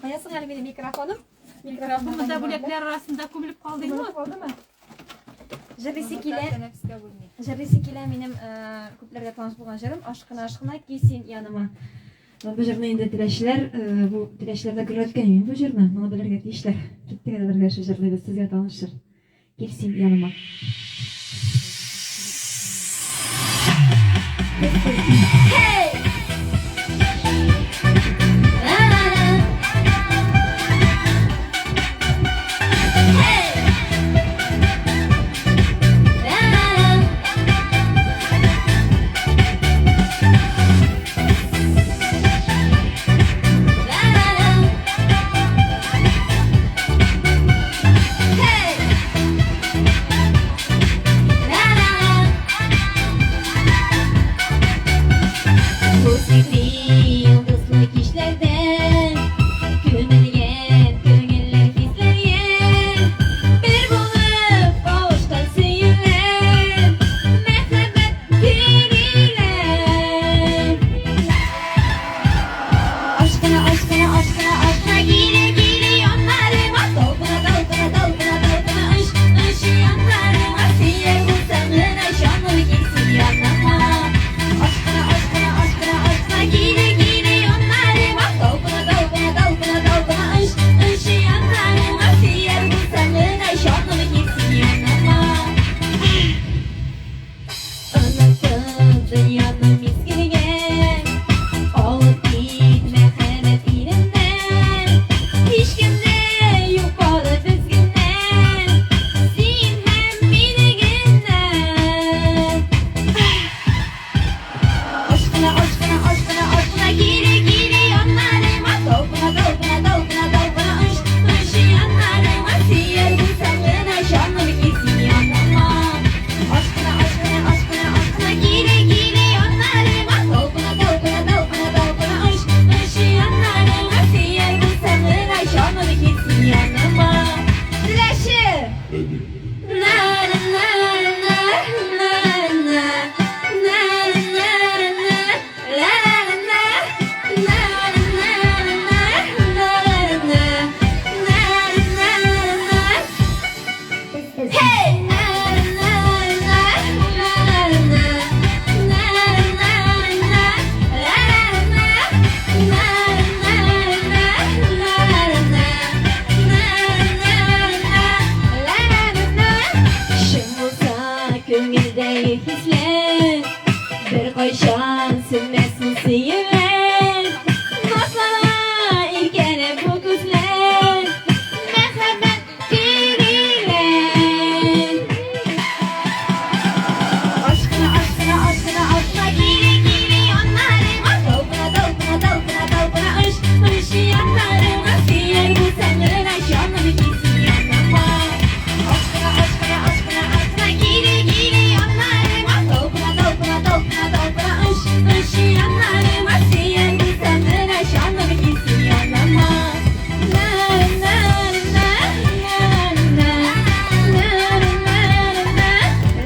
Speaker 5: Кая соң әле минем микрофоным?
Speaker 4: Микрофон монда бүләкләр арасында күмелеп калды инде.
Speaker 5: Күмелеп калдымы? Җырлыйсы килә.
Speaker 1: Тәнәфескә бүлми.
Speaker 5: Җырлыйсы килә минем э, күпләргә таныш булган җырым Ашкына ашкына кил син яныма.
Speaker 2: Бу җырны инде теләчеләр, э, бу теләчеләрдә гөрләткән мин бу җырны, моны белергә тиешләр. Киттек әле бергә шул җырлыйбыз, сезгә таныш җыр. Кил син яныма.
Speaker 11: Hey!
Speaker 2: Беркайчан сүнмәс ул сөюләр. Назлана иркәләп бу күзләр. Мәхәббәт көйлиләр. Ашкына, ашкына, ашкына, ашкына, киле, киле яннарыма. Талпына, талпына, талпына, талпына, ыш, ыш яннарыма. Сөяр булсаң гына җаным килсен яныма. Ашкына, ашкына, ашкына, ашкына, киле, киле яннарыма. Талпына, талпына, талпына, талпына, ыш, ыш яннарыма. Сөяр булсаң гына җаным килсен яныма. На, на, на, на, на, на, на, на,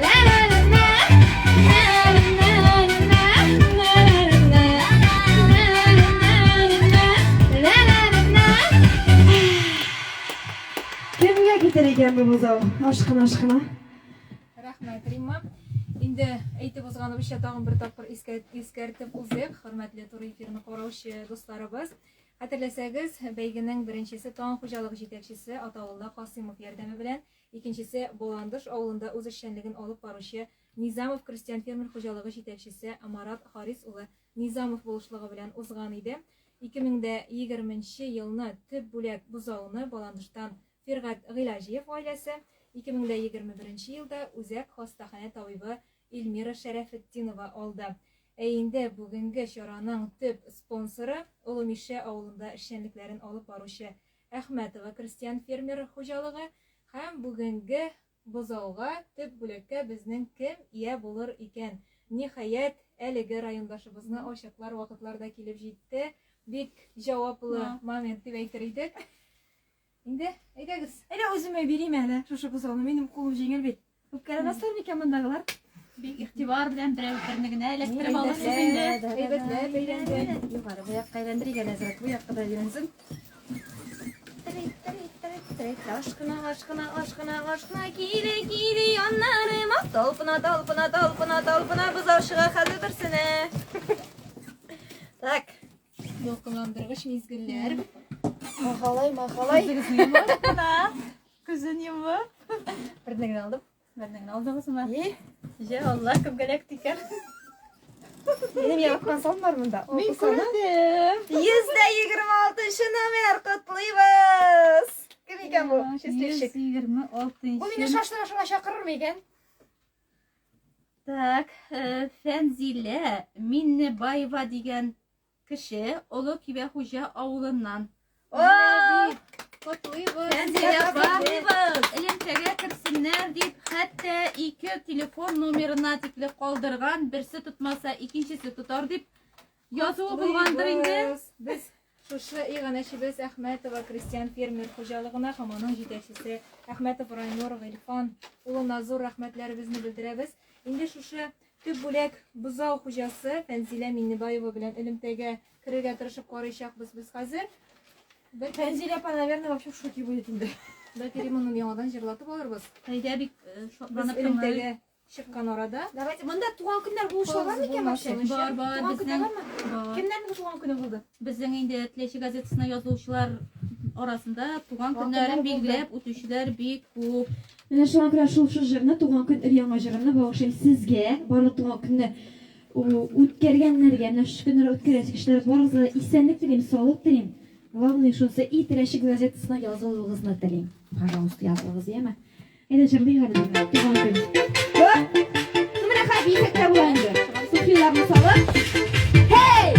Speaker 2: ла, ла, ла, на, на, на, на, на, на, на, ла, ла, на. Кемгә китер икән бу бозау? Ашкына, ашкына.
Speaker 1: Рәхмәт, Римма. Инде әйтеп узганыбызча тагын бер тапкыр искәртеп узыйк, хөрмәтле туры эфирны караучы дусларыбыз. Хәтерләсәгез, бәйгенең беренчесе Таң хуҗалык җитәкчесе Атаулла Касыймов ярдәме белән, икенчесе Боландыш авылында үз эшчәнлеген алып баручы Низамов крестьян-фермер хуҗалыгы җитәкчесе Марат Харис улы Низамов булышлыгы белән узган иде. 2020 елны төп бүләк бозауны Баландыштан Фиргать Гыйлаҗиев гаиләсе, 2021 елда үзәк хастаханә табибы Эльмира Шәрәфетдинова алды. Ә инде бүгенге чараның төп спонсоры, Олы Мишә авылында эшчәнлекләрен алып баручы Әхмәтова крестьян-фермер хуҗалыгы һәм бүгенге бозауга, төп бүләккә безнең кем ия булыр икән? Ниһаять, әлеге райондашыбызны ачыклар вакытлар да килеп җитте. Бик җаваплы момент дип әйтер идек. Инде, әйдәгез.
Speaker 5: Әйдә үземә бирим әле шушы бозауны. Минем кулым җиңел бит. Үпкәләмәсләр микән мондагылар?
Speaker 4: Бик игътибар белән берәү берне генә эләктереп алырсыз инде.
Speaker 1: Әйбәтләп әйләнде.
Speaker 5: Югары бу якка әйләндерик әле әзрәк, бу якка да әйләнсен. Ашкына, ашкына, ашкына, ашкына, киле, киле яннарыма. Талпына, талпына, талпына, талпына, бозау чыга хәзер берсенә. Так.
Speaker 1: Дулкынландыргыч мизгелләр.
Speaker 5: Махалай, махалай.
Speaker 4: Күзегезне йомып кына. Күзен йомып.
Speaker 5: Берне генә алдым.
Speaker 4: Берне генә алдыгызмы?
Speaker 5: И,
Speaker 4: Җә Алла, кемгә эләкте икән?
Speaker 5: Минем яраткан сан бар монда.
Speaker 4: Мин күрдем.
Speaker 5: 126 номер, котлыйбыз! Кем икән бу? Счастливчик.
Speaker 4: 126.
Speaker 5: Бу мине шашлык ашарга чакырырмы икән?
Speaker 4: Так, Фәнзилә Миннебаева дигән кеше Олы Кибәхуҗа авылыннан.
Speaker 1: Котлыйбыз.
Speaker 4: Фәнзилә апа, элемтәгә керсеннәр дип, хәтта ике телефон номерына тикле калдырган, берсе тотмаса, икенчесе тотар дип язуы булгандыр инде.
Speaker 1: Без шушы иганәчебез Әхмәтова крестьян-фермер хуҗалыгына һәм аның җитәкчесе Әхмәтов Райнур Гыйльфан улына зур рәхмәтләребезне белдерәбез. Инде шушы төп бүләк бозау хуҗасы Фәнзилә Миннебаева белән элемтәгә керергә тырышып карыйчакбыз без хәзер.
Speaker 5: Фәнзилә апа, наверное, вообще в шоке будет инде.
Speaker 1: Бәлки Римманы яңадан җырлатып алырбыз.
Speaker 4: Әйдә, бик
Speaker 1: Без
Speaker 4: шатланып
Speaker 1: элемтәгә чыккан арада.
Speaker 5: Давайте, монда туган көннәр булучылар бар микән вообще?
Speaker 4: Бар, бар,
Speaker 5: Туган көннәр
Speaker 4: безнең
Speaker 5: бармы?
Speaker 4: бар.
Speaker 5: Кемнәрнең туган көне булды?
Speaker 4: Безнең инде Теләче газетасына язылучылар арасында туган
Speaker 5: Туган
Speaker 4: көннәрен
Speaker 5: көннәре булды.
Speaker 4: билгеләп үтүчеләр бик күп.
Speaker 2: Менә шуңа күрә шул шул җырны туган көн өр-яңа җырымны багышлыйм сезгә, барлык туган көнне үткәргәннәргә, менә шушы көннәрдә үткәрәсе кешеләр барыгызга да исәнлек телим, саулык телим. Главное шунысы, и Теләче газетасына язылуыгызны телим. Пожалуйста, язылыгыз, яме? Әйдә җырлыйк әле туган көн.
Speaker 5: Ну менә хәзер биесәк тә була инде. Туфлиларны салып. Хей!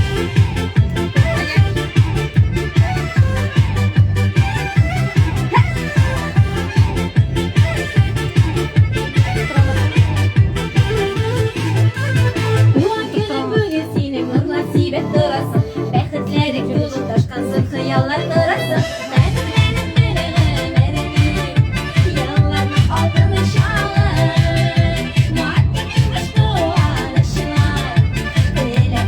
Speaker 2: Туган көнең бүген синең нурлар сибеп торасың, бәхетләрең тулып ташкансын, хыяллар корасың. Елларның алтын чагы, матур тормыш куанычлар, теләп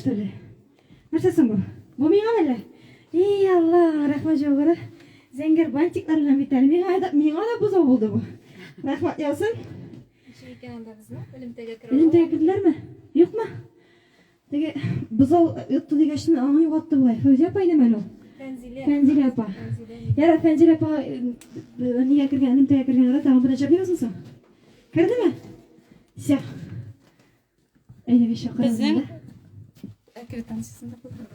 Speaker 2: что ли? Нәрсә соң бу? Бу миңа әллә? И Алла, рәхмәт җавгыры. Зәңгәр бантиклар белән бит әле. Миңа да, миңа да бозау булды бу. Рәхмәт яусын.
Speaker 1: Ничек икән анда безнең элемтәгә керә
Speaker 2: Элемтәгә керделәрме? Юкмы? Теге бозау йотты дигәч, аңын югалтты бугай. Фәүзия апа идеме әле ул?
Speaker 1: Фәнзилә.
Speaker 2: Фәнзилә апа. Ярар, Фәнзилә апа нигә кергән, элемтәгә кергән арада тагын бер җырлыйбызмы соң? Кердеме? Всё. Әйдәгез чакырабыз.
Speaker 4: Безнең квитанциясен дә куйдым.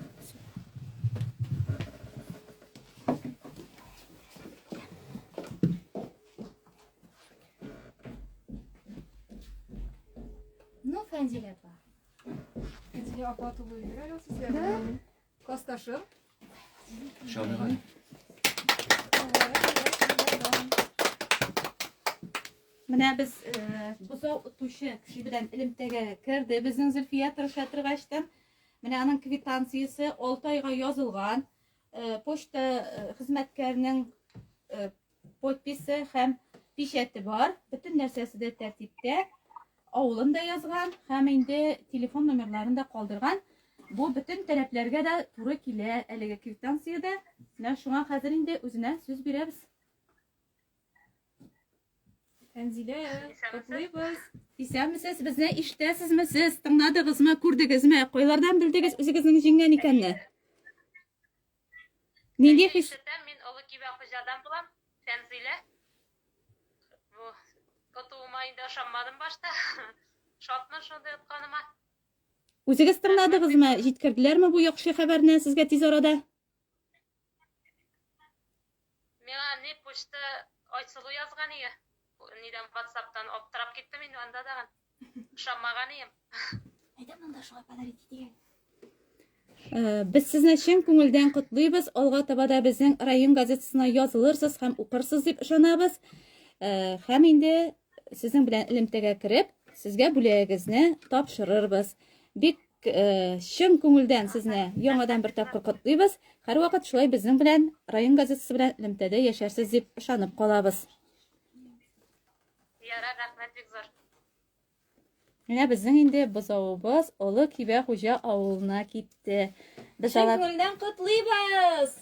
Speaker 5: Ну, Фәнзилә апа.
Speaker 1: Фәнзилә апа тулы бир әле сезгә.
Speaker 2: Да.
Speaker 1: Классташым.
Speaker 3: Шалыган.
Speaker 4: Менә без бозау отучы кеше белән элемтәгә керде. Безнең Зөлфия тырыша торгачтан. Менә аның квитанциясе 6 айга язылган. Почта хезмәткәренең подписе һәм печате бар. Бөтен нәрсәсе дә тәртиптә. Авылын да язган һәм инде телефон номерларын да калдырган. Бу бөтен таләпләргә дә туры килә әлеге квитанциядә. Менә шуңа хәзер инде үзенә сүз бирәбез.
Speaker 1: Фәнзилә, котлыйбыз.
Speaker 4: Исәнмесез, безне ишетәсезме сез? Тыңладыгызмы, күрдегезме? Кайлардан белдегез үзегезнең җиңгән икәнне? Нинди хис?
Speaker 11: Ишетәм, мин Олы Кибәхуҗадан булам, Фәнзилә. Бу отуыма инде ышанмадым башта. Шатмын шундый отканыма.
Speaker 4: Үзегез тыңладыгызмы? Җиткерделәрме бу яхшы хәбәрне сезгә тиз арада?
Speaker 11: Миңа ни почта Айсылу язган ие. Нидән WhatsApp'тан аптырап киттем инде анда дагын. Ышанмаган ием.
Speaker 5: Әйдә монда шулай подарить итик.
Speaker 4: Без сезне чын күңелдән котлыйбыз. Алга таба да безнең район газетасына язылырсыз һәм укырсыз дип ышанабыз. Һәм инде сезнең белән элемтәгә кереп, сезгә бүләгегезне тапшырырбыз. Бик чын күңелдән сезне яңадан бер тапкыр котлыйбыз. Һәрвакыт шулай безнең белән район газетасы белән элемтәдә яшәрсез дип ышанып калабыз.
Speaker 11: Ярар, рәхмәт бик зур.
Speaker 4: Менә безнең инде бозавыбыз Олы Кибәхуҗа авылына китте. Без
Speaker 5: Чын
Speaker 4: алар
Speaker 5: күңелдән котлыйбыз!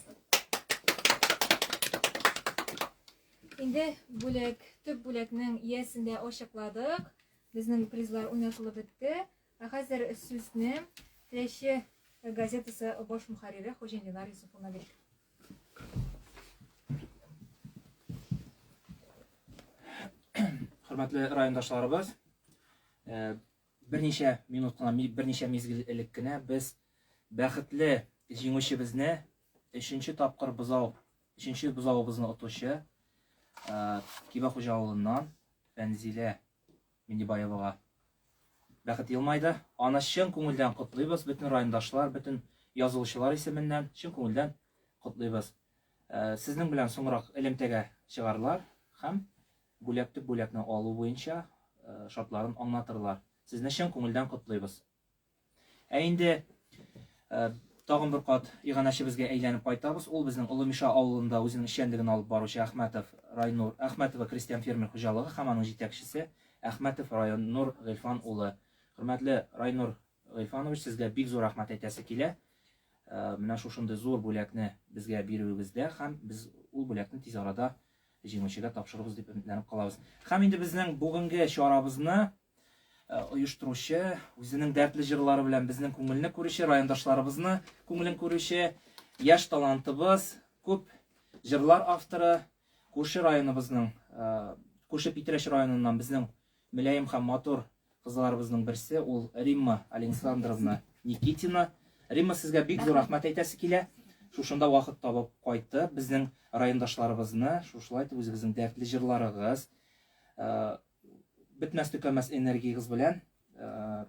Speaker 1: Инде бүләк, төп бүләкнең иясен дә ачыкладык. Безнең призлар уйнатылып бетте. Ә хәзер сүзне Теләче газетасы баш мөхәррире Хуҗин Ленар Юсуфовна бирик.
Speaker 3: Хөрмәтле райондашларыбыз, э, берничә минут кына, берничә мизгел элек кенә без бәхетле җиңүчебезне өченче тапкыр бозау, өченче бозавыбызны отучы э, Кибәхуҗа авылыннан Фәнзилә Миннебаевага бәхет елмайды. Аны чын күңелдән котлыйбыз, бөтен райондашлар, бөтен язылучылар исеменнән чын күңелдән котлыйбыз. Э, сезнең белән соңрак элемтәгә чыгарлар һәм бүләк төп бүләкне алу буенча э, шартларын аңлатырлар. Сезне чын күңелдән котлыйбыз. Ә инде э, тагын бер кат иганәчебезгә әйләнеп кайтабыз. Ул безнең Олы Миша авылында үзенең эшчәнлеген алып баручы Әхмәтов Райнур, Әхмәтова крестьян фермер хуҗалыгы һәм аның җитәкчесе Әхмәтов Райнур Гыйльфан улы. Хөрмәтле Райнур Гыйльфанович, сезгә бик зур рәхмәт әйтәсе килә. Э, менә шушындый зур бүләкне безгә бирүегездә һәм без ул бүләкне тиз арада җиңүчегә тапшырырбыз дип өметләнеп калабыз. Һәм инде безнең бүгенге чарабызны Э, оештыручы, үзенең дәртле җырлары белән безнең күңелне күрүче, райондашларыбызны күңелен күрүче яшь талантыбыз, күп җырлар авторы, күрше районыбызның, э, күрше Питрәч районыннан безнең мөлаем һәм матур кызларыбызның берсе, ул Римма Александровна Никитина. Римма, сезгә бик зур рәхмәт әйтәсе килә. Шушында вакыт табып кайтып, безнең райондашларыбызны шушылай итеп үзегезнең дәртле җырларыгыз, э, бетмәс төкәнмәс энергиягез белән э,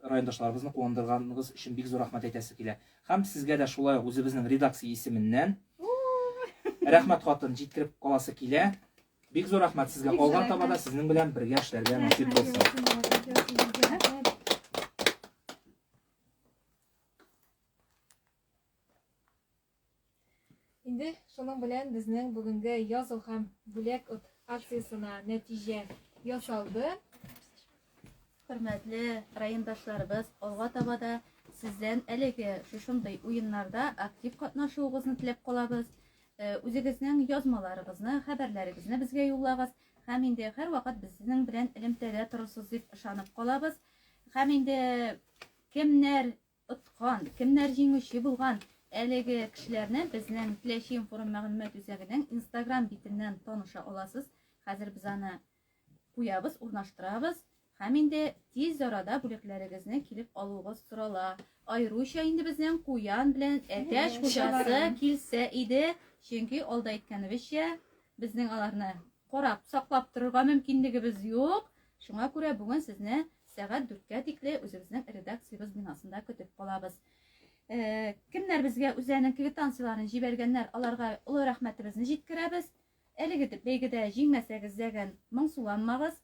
Speaker 3: райондашларыбызны куандырганыгыз өчен бик зур рәхмәт әйтәсе килә. Һәм сезгә дә шулай ук үзебезнең редакция исеменнән рәхмәт хатын җиткереп каласы килә. Бик зур рәхмәт сезгә. Алга таба да сезнең белән бергә эшләргә насыйп булсын.
Speaker 1: Инде шуның белән безнең бүгенге Языл һәм бүләк от акциясенә нәтиҗә ясалды.
Speaker 4: Хөрмәтле райондашларыбыз, алга таба да Сездән әлеге шушындый уеннарда актив катнашуыгызны теләп калабыз. Үзегезнең язмаларыгызны, хәбәрләрегезне безгә юллагыз һәм инде һәрвакыт безнең белән элемтәдә торырсыз дип ышанып калабыз. Һәм инде кемнәр откан, кемнәр җиңүче булган, әлеге кешеләрне безнең Теләче информ мәгълүмат үзәгенең Инстаграм битеннән таныша аласыз. Хәзер без аны куябыз, урнаштырабыз. Һәм инде тиз арада бүләкләрегезне килеп алуыгыз сорала. Аеруча инде безнең куян белән әтәч хуҗасы килсә иде, чөнки алда әйткәнебезчә, безнең аларны карап, саклап торырга мөмкинлегебез юк. Шуңа күрә бүген сезне сәгать дүрткә тикле үзебезнең редакциябез бинасында көтеп калабыз. Э, кемнәр безгә үзләренең квитанцияләрен җибәргәннәр, аларга олы рәхмәтебезне җиткерәбез. Әлеге бәйгедә җиңмәсәгез дә моңсуланмагыз.